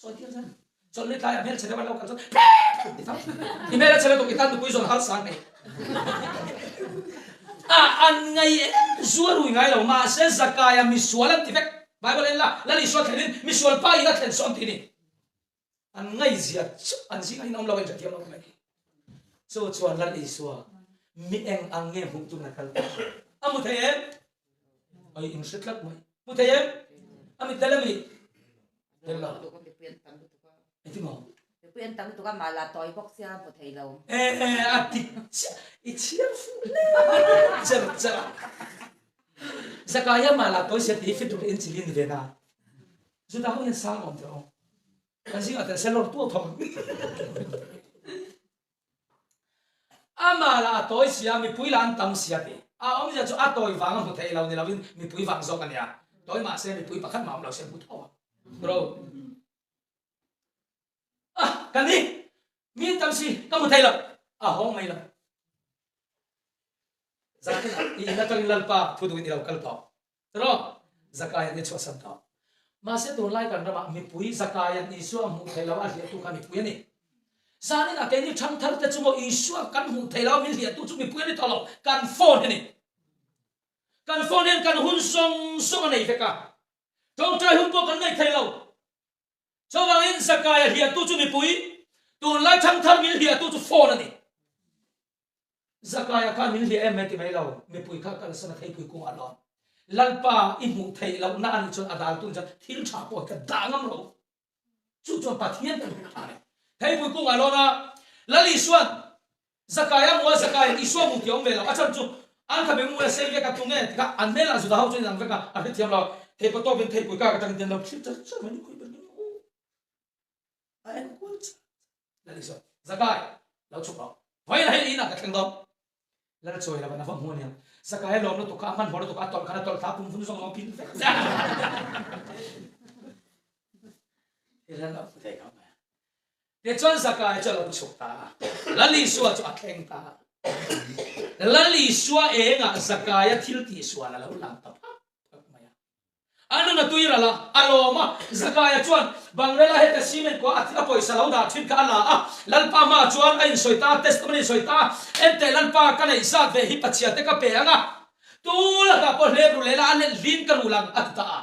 Chawi tir zel. Chawlhni tlaiah hmelchhe deuh an lo kal chuan phet ti tho. I hmel a chhe lutuk i tan nupui zawn harsa an nei. A an ngai em zu a rui ngai lo mahse Zakaia misual an ti vek. Bible en la, Lal Isua thlen in misual pa in a thlen sawn ti ni. An ngai zia chu an zingah in awm lo a inhrethiam lo mai. Chu chuan Lal Isua mi eng ang nge hmuh tum na kal ta. A mu thei em? Ai in hre tlat mai. Mu thei em? A mit tel ami? Tel lo. Engtin maw? Mipui an tam lutuk a, mah la tawi bawk sia hmu thei lo. Eh, a dik chiah. I chhiar fuh hle cher cher a. Zakaia mah la tawi sia tih hi fit ruk in chili ni ve na. Juda ho hian sang awm teh aw. Kan zingah tel se lawr tuau thawk. Amah lah a tawi sia, mipui lah an tam sia ti. A awmzia chu a tawi vang a hmu thei lo ni loin mipui vang zawk a nia. Tawi mahse mipui pakhat mah awm lo se hmu tho a. Bro. Ah, ka ni! Mi an tam si, ka hmu thei lo. A hawng mai lo. Zakin i in atangin Lalpa thu duhin i lo kal tawh. Tiraw? Zakai an i chhuahsan tawh. Mahse tunlai kan ramah mipui Zakai an Isua hmuh theih lo a hliahtu kha mipui a ni. Zaninah keini ṭhangthar te chu maw Isua kan hmuh theih lo a min hliahtu chu mipui a ni tawh lo, kan phone hi a ni. Kan phone hian kan hun zawng zawng a nei vek a, ṭawngṭai hun pawh kan nei thei lo. Chuvangin Zakai a hliahtu chu mipui, tunlai ṭhangthar min hliahtu chu phone a ni. Zakaia khan min hliah em mai ti mai lo, mipui kha kalsan a theipui kungah lawn. Lalpa i hmuh theih lohna a nih chuan a dal tun chuan thil tha pawh hi ka dah ngam lo. Chu chuan Pathian kan hmuh tha a ni. Theipui kungah lawn a, Lal Isuan Zakaia hmu a, Zakaia Isua hmu tih a awm ve lo. A chhan chu an kha beng mul a sei vek a, tunge ti kha an hmel ah Juda ho chuan inang vek a, a hrethiam lo. Theipaw tawkin theipui kak atangin tian lo thlir char char mai ni khawi ber nge ni aw. A enkual char char. Lal Isua, Zakai, lo chhuk rawh. Vawiin hei inah ka thleng dawn. Lal chawi lo an a va hmu aniang. Zakai a lawm lutuk kha, a hmanhmawh lutuk kha, a tawlh khan a tawlh thla a pum vun zawng zawng a pin vek. Thil an lo hmu thei khawp mai. Tichuan Zakai chu a lo chhuk ta a, Lal Isua chu a thleng ta a. Lal Isua engah Zakaia thil tihsual a lo lang ta phak phak mai a. A nun a tui ral a, a lawm a. Zakaia chuan Bangrela heta cement kua a a pawisa lo dah thin kha a la a. Lalpa hmaah chuan a insawi ta a, testimony a insawi ta a, Enteh Lalpa, ka neih zat ve hi Pathian te ka pe ang a, tu lakah pawh hlep ru leh la, a let hlin ka rul ang, a ti ta a.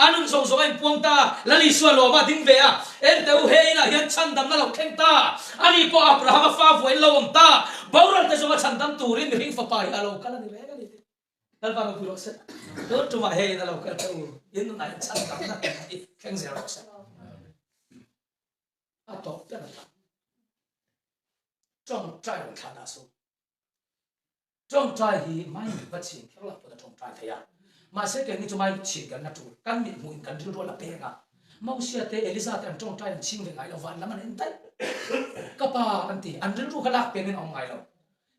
A nun zawng zawng a inpuang ta a, Lal Isua lawm a ding ve a, Enteh u, he inah hian chhandamna lo thleng ta, ani pawh Abrahama fa vuain lo awm ta, boral te zawnga chhandam turin mihring fapa hi a lo kal a ni reng a ni tih. Lalpa ropui rawh se. Tun tumah hei in a lo kal che u, in nunah hian chhan tamna hi thleng zel rawh se. A tawp ber ata. Tawngtai rawn thlah dah su. Tawngtai hi mai mit va chhin kher lo pawn a tawngtai thei a. Mahse keini chu mai mit chhin kan la tul, kan mit hmuh in kan rilru a la peng a. Mosia te, Eliza te an tawngtai an chhing ve ngai lo, van lam an en daih. Ka pa an ti, an rilru kha lak peng in a awm ngai lo.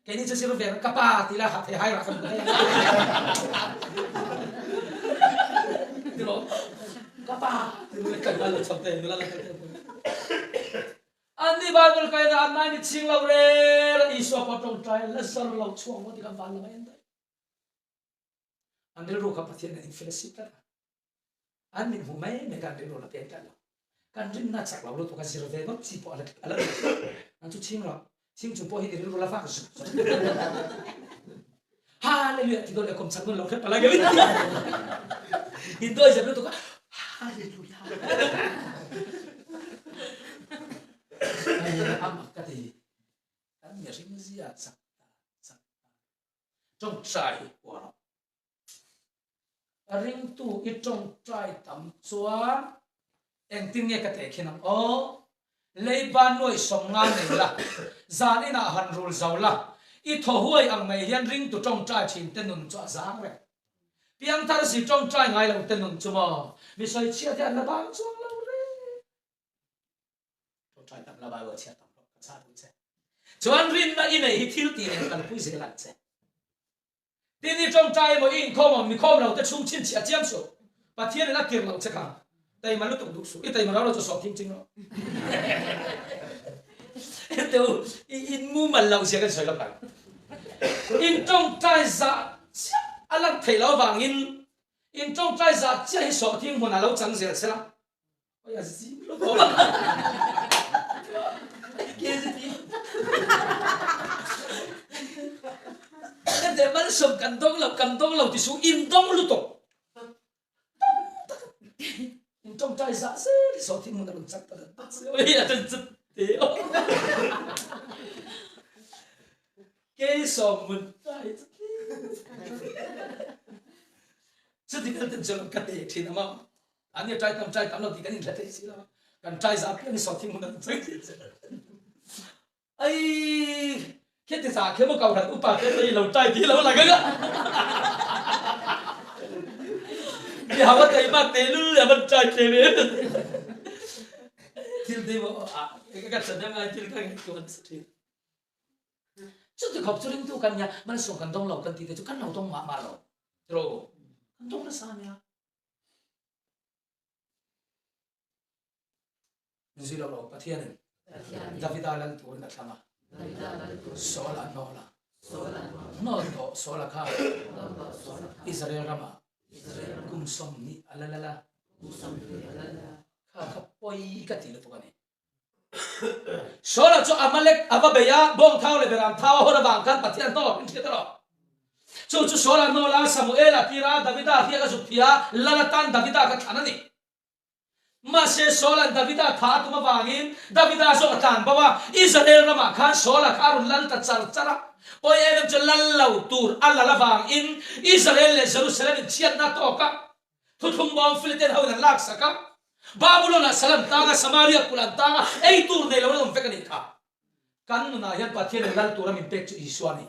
Keini chu zir ve ka pa ti la ha thei hai rah kan hmu thei tiro ka pa ti le kan lo chho te nula la te an ni bible kai na an mai ni ching lo re la isua pa tong trai la zar lo chuang mo ti kan van la mai an dai an rilru kha pathian in fellowship tlat An min hmu mai mai kan rilru la peng tlat lo. Kan rinna chak lo lutuk a zir ve ngawt chi pawh a la a la An chu chhing rawh. Chhing chung pawh hi i rilru la vak zuk zuk. Hallelujah ti dawn leh kum chak nun lo hrep palai ngei. In dawi zep lutuk a Hallelujah. Ai amak ka ti. Kan mihring zia chak ta chak ta. Tawngtai hi uar rawh. Ringtu i tawngtai tam chuan engtin nge ka teh khin ang aw? Leiba nuai 50 nei la, zan inah han rul zo la, i thaw huai ang mai hian ringtu tawngtai thin te nun chu a zang reng. Piangthar si tawngtai ngai lo te nun chu maw mi sawichhiat hi an la bang chuang lo reng. Tawngtai tam la Bible chhiar tam rawh ka chah duh che. Chuan rinna i nei hi thil tih nen kalpui zel ang che. Tin i tawngtai emaw i inkhawm emaw mikhawm lo te chhung chhinchhiah chiam suh. Pathian in a tir loh che kha taima lutuk duh suh. I taima rau lo chu sawh thing ching rawh. Hete u, i in mumal loh zia kan sawi lawk ang. In tawngtai zah chiah a lang theih loh avangin in tawngtai zah chiah hi sawh thing hmunah lo chang zel sela. Oi a zim lo bawk. Hete malsawm kan dawng lo kan dawng lo ti su in dawng lutuk. In tawngtai zah zel i sawh thing hmun a rawn chak ta dat dat se. Oi a tan chut te. Kei sawm mun tai chu Chuti kal ten chuan ka te thin ama. An ni trai tam trai tam lo tih kan inhre thei si lo a, kan trai zah piang hi sawhthing hmun an sawi thin che. Ai kheti zah khe maw kohhran upa te te i lo trai tih hi lo lang ang a. Mi hau a tei bak teh lul leh a van trai tlem em. Thil te maw a ka thahnem ngai thil ka ngaihtuah nasa thin. Chuti khawp chu ringtu kan nia, malsawm kan dawng lo kan tih te chu kan lo dawng mah mah lo. Tiraw? Kan dawng nasa ania. Zui lo lo Pathianin Davida lal turin a thlang a. Saul a hnawl a. Hnawl tawh Saul a kha Israel ramah kum 20 a la lal a. Kha kha pawi ka ti lutuk a ni. Saul-a chu Amalek a va bei a, bawng thau leh beram thau a hawn avang khan Pathian hnawh in hriat a rawh. Chu chu Saul-a hnawl a, Samuel-a tir a, Davida hriak a zuk thih a, lal atan Davida kha thlan a ni. Mahse Saul-a'n Davida tha a tum avangin Davida zawk a tlan bo a, Israel ramah khan Saul-a kha a rawn lal ta char char a. Pawi em em chu lal lo tur a lal avangin Israel leh Jerusalem in chhiatna a tawk a. Thuthlung bawng Philistine ho in an laksak a, Babylon ah sal an tang a, Samaria kulh an tang a, ei tur nei lo an awm vek a nih kha. Kan nunah hian Pathian in lal tura min pek chu Isua a ni.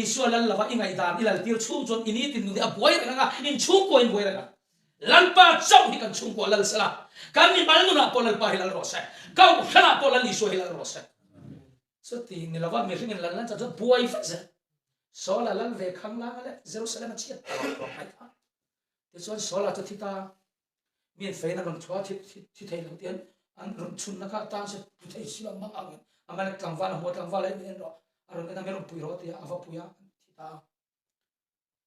Isua lal lova i ngaihdan i lal tir chhung chuan i nitin nun hi a buai reng ang a, in chhungkua in buai reng ang. Lalpa chauh hi kan chhungkua lal sela, kan mimal nunah pawh Lalpa hi lal rawh se, Kohhranah pawh Lal Isua hi lal rawh se. Chuti ni lova mihring in lal nan chuan buai vek zel. Saul a lal ve khang langa leh Jerusalem a chhiat ta rawh rawh mai kha. Tichuan Saul-a chu thi ta, mi an fein an rawn chhuah a, thi thei lo tian an rawn chhunna kha tan se tu thei si lo mang angin Amalek tlangval a hmu a, tlangval a en rawh, a rawn en a, min rawn pui rawh tia a va pui a, an thi ta a,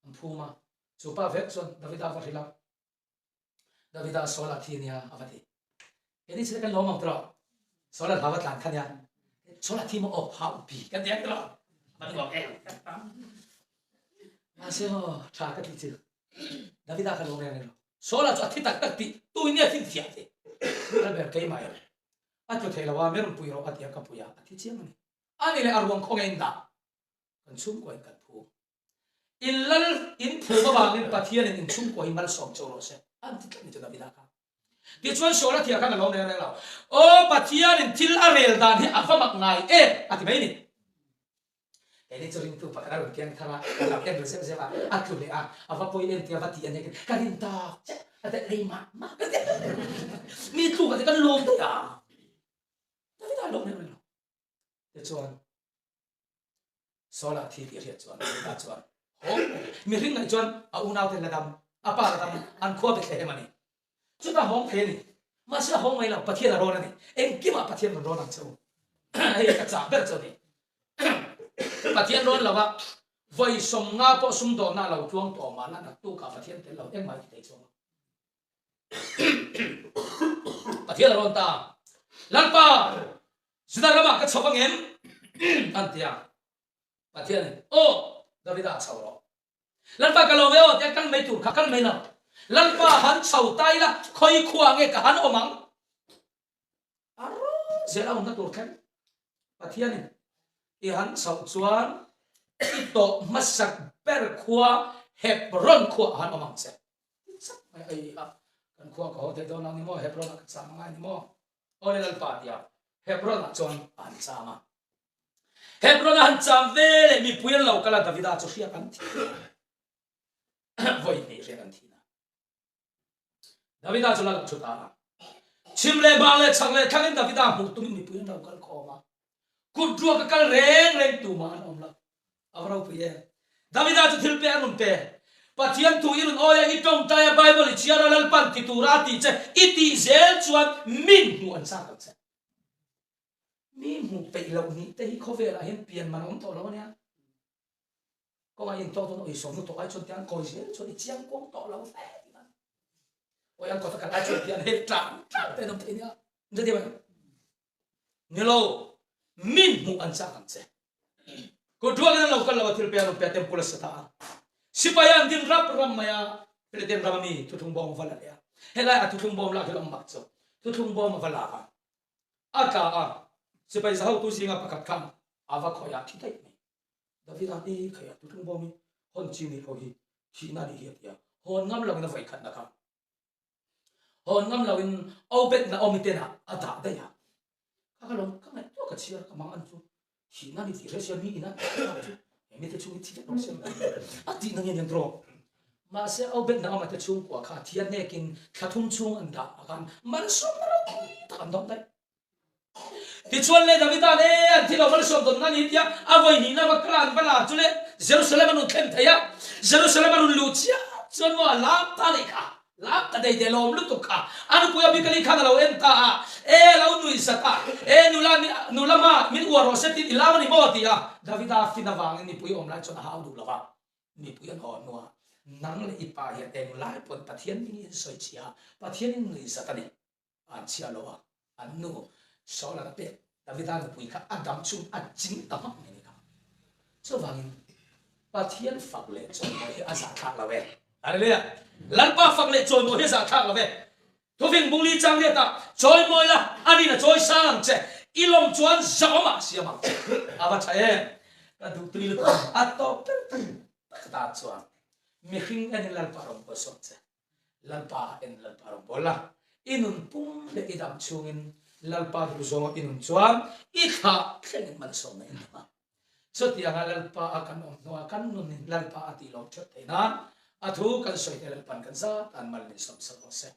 an phum a. Chu pa vek chuan Davida a va hrilh a, Davida Saul-a thi ania a va ti. Keini chhete kan lawm ang tawh, Saul-a hlau a tlan kha nia, Saul-a thi maw aw hau pi kan ti ang tawh, a va nuam em. Mahse maw tha ka ti chu. Davida kha lawm reng reng lo. Saul-a chu a thi tak tak tih tuin nge a thin thiah thei? Lalber keimah em? A tlu thei lo a, min rawn pui rawh a ti a, ka pui a, a thi chiang a ni. A ni leh a ruang khaw nge in dah? Kan chhungkua in kan phu. In lal in phum avangin Pathianin in chhungkua hi malsawm chauh rawh se. An ti tlat ni chu Davida kha. Tichuan Saul-a thiah khan a lawm reng reng lo. Aw Pathianin thil a rel dan hi a va mak ngai em a ti mai ni. Keini chu ringtu pakhat a rawn keng thar a, a lo en ru zeuh zeuh a, a tlu leh a, a va pawi em tia va tih a nia ka rin tak chiah a ti rei mah mah ka ti mi tluk a ti kan lawm daih a, Davida a lawm reng reng lo. Tichuan Saul-a thi tih a hriat chuan Davida chuan haw mihring ngaih chuan a unaute la dam, a pa la dam, an khua Bethlehem a ni. Chutah hawng thei a ni. Mahse a hawng mai lo, Pathian a rawn a ni. Engkimah Pathian rawn rawn ang che u. Hei ka chah ber chu a ni. Pathian rawn lo a, vawi 50 pawh sumdawnna a lo tluang tawh mahna naktukah Pathian tel lo engmah i ti thei chuang lo. Pathian a rawn ta. Lalpa, Juda ramah ka chho angem? An ti a. Pathianin, Aw, Davida chho rawh. Lalpa ka lawm e aw tia kal mai tur kha kal mai lo. Lalpa han chho ta ila khawi khua nge ka han awm ang? A rawn zel a awmna tur thleng. Pathianin i han chhoh chuan i tawh hmasak ber khua Hebron khua a han awm ang che. Ti chak mai a i a kan khua ka haw thei dawn ang ni maw Hebron ah ka cham angai ni maw? Aw le Lalpa tia Hebron ah chuan a han cham a. Hebron a han cham ve leh mipui an lo kal a, Davida chu hriak an thi a, vawi hnih hriak an thi na. Davida chu lal a thu ta a, chhim leh hmar leh chhak leh thlangin Davida hmuh tumin mipui an lo kal khawm a, kut ruak a kal reng reng tumah an awm lo. A va ropui em! Davida chu thil pe a rawn pe. Pathian thu i rawn awi a, i tawngtai a, Bible i chhiar a, Lalpan ti tura a tih che i tih zel chuan min hmuh an chak ang che. Mi hmuh peih loh nih te hi khawvelah hian pian man a awm tawh lo a nia. Kawngah intawk dawn awi sawmnu tawh ai chuan tiang kawi zel chuan i chiang kuang tawh lo hle tih nan. Awi an kawta kal ai chuan tiang hei tlang tlang te an awm thei nia. Ni ti mai. Ni lo, mi hmuh an chak ang che. Kut ruakin an lo kal lo a thil pe an rawn pe a temple a sa ta a. Sipai an din rap ram mai a, Philippine ram ami thuthlung bawm a va la leh a. Helai a thuthlung bawm lak hi lo awm bak chu. Thuthlung bawm a va lak a. A tla a, sipai za hotu zinga pakhat khan a va khawih a, thi daih mai. David-a i khaih a, tutlung bawm hi hawn chi nih ho hi thihna a nih hi a ti a, hawn ngam loin a vawi khatna kha hawn ngam loin Obed Naomi tenah a dah daih a. Kha ka lo ka ngaihtuah ka chhiar ka mang an chu thihna a ni tih hre sia mi ina chu he mite chhung hi thi vek lo sia a tihna nge niang tawh. Mahse, Obed Naoma te chhungkua kha thian hnekin thla thum chhung an dah a khan malsawmna ropui tak an dawng daih. Tichuan le Davida'n e an thi lo malsawm dawn na ni tia a vawi hnihna va kal a an va la chu le Jerusalem a rawn thlen thei a, Jerusalem a rawn luh chiah chuan maw a lam ta leh kha. Lam ta dei dei lawm lutuk kha. A nupui Abigail khan a lo en ta a, E lo nuih zat a, E nula nula hma min uar rawh se tiin i lam a ni maw? a ti a. Davida fin avangin mipui awm lai chuan a hau duh lo va, mipui an haw hnuah nang leh i pa hian eng lai pawn Pathian hming in sawi chhia a, Pathian in nuih zat a ni. An chhia lo a, an nu Saul-an a pek Davida nupui kha a dam chhung a ching ta hmak mai a ni kha. Chuvangin Pathian fak leh chawimawi hi a zahthlak lo e. Hallelujah! Lalpa fak leh chawimawi hi a zahthlak lo e. Thufing bungli chang riatah chawimawi la, a rin a chawi sang ang che, i lawm chuan zahawmah a siam ang che. A va tha em! Ka duhtui lutuk a tawp ber tak ta chuan mihring enin Lalpa rawn bawlhsawm che. Lalpa en Lalpa rawn bawl la, i nun pum leh i dam chhungin Lalpa duh zawnga i nun chuan i thlah thlengin malsawmna in dang a. Chutianga Lalpa a kan awm hnuah kan nunin Lalpa a tih lawm theuh theih nan a thu kan sawi te Lalpan kan zat an mal min sawm sak rawh se.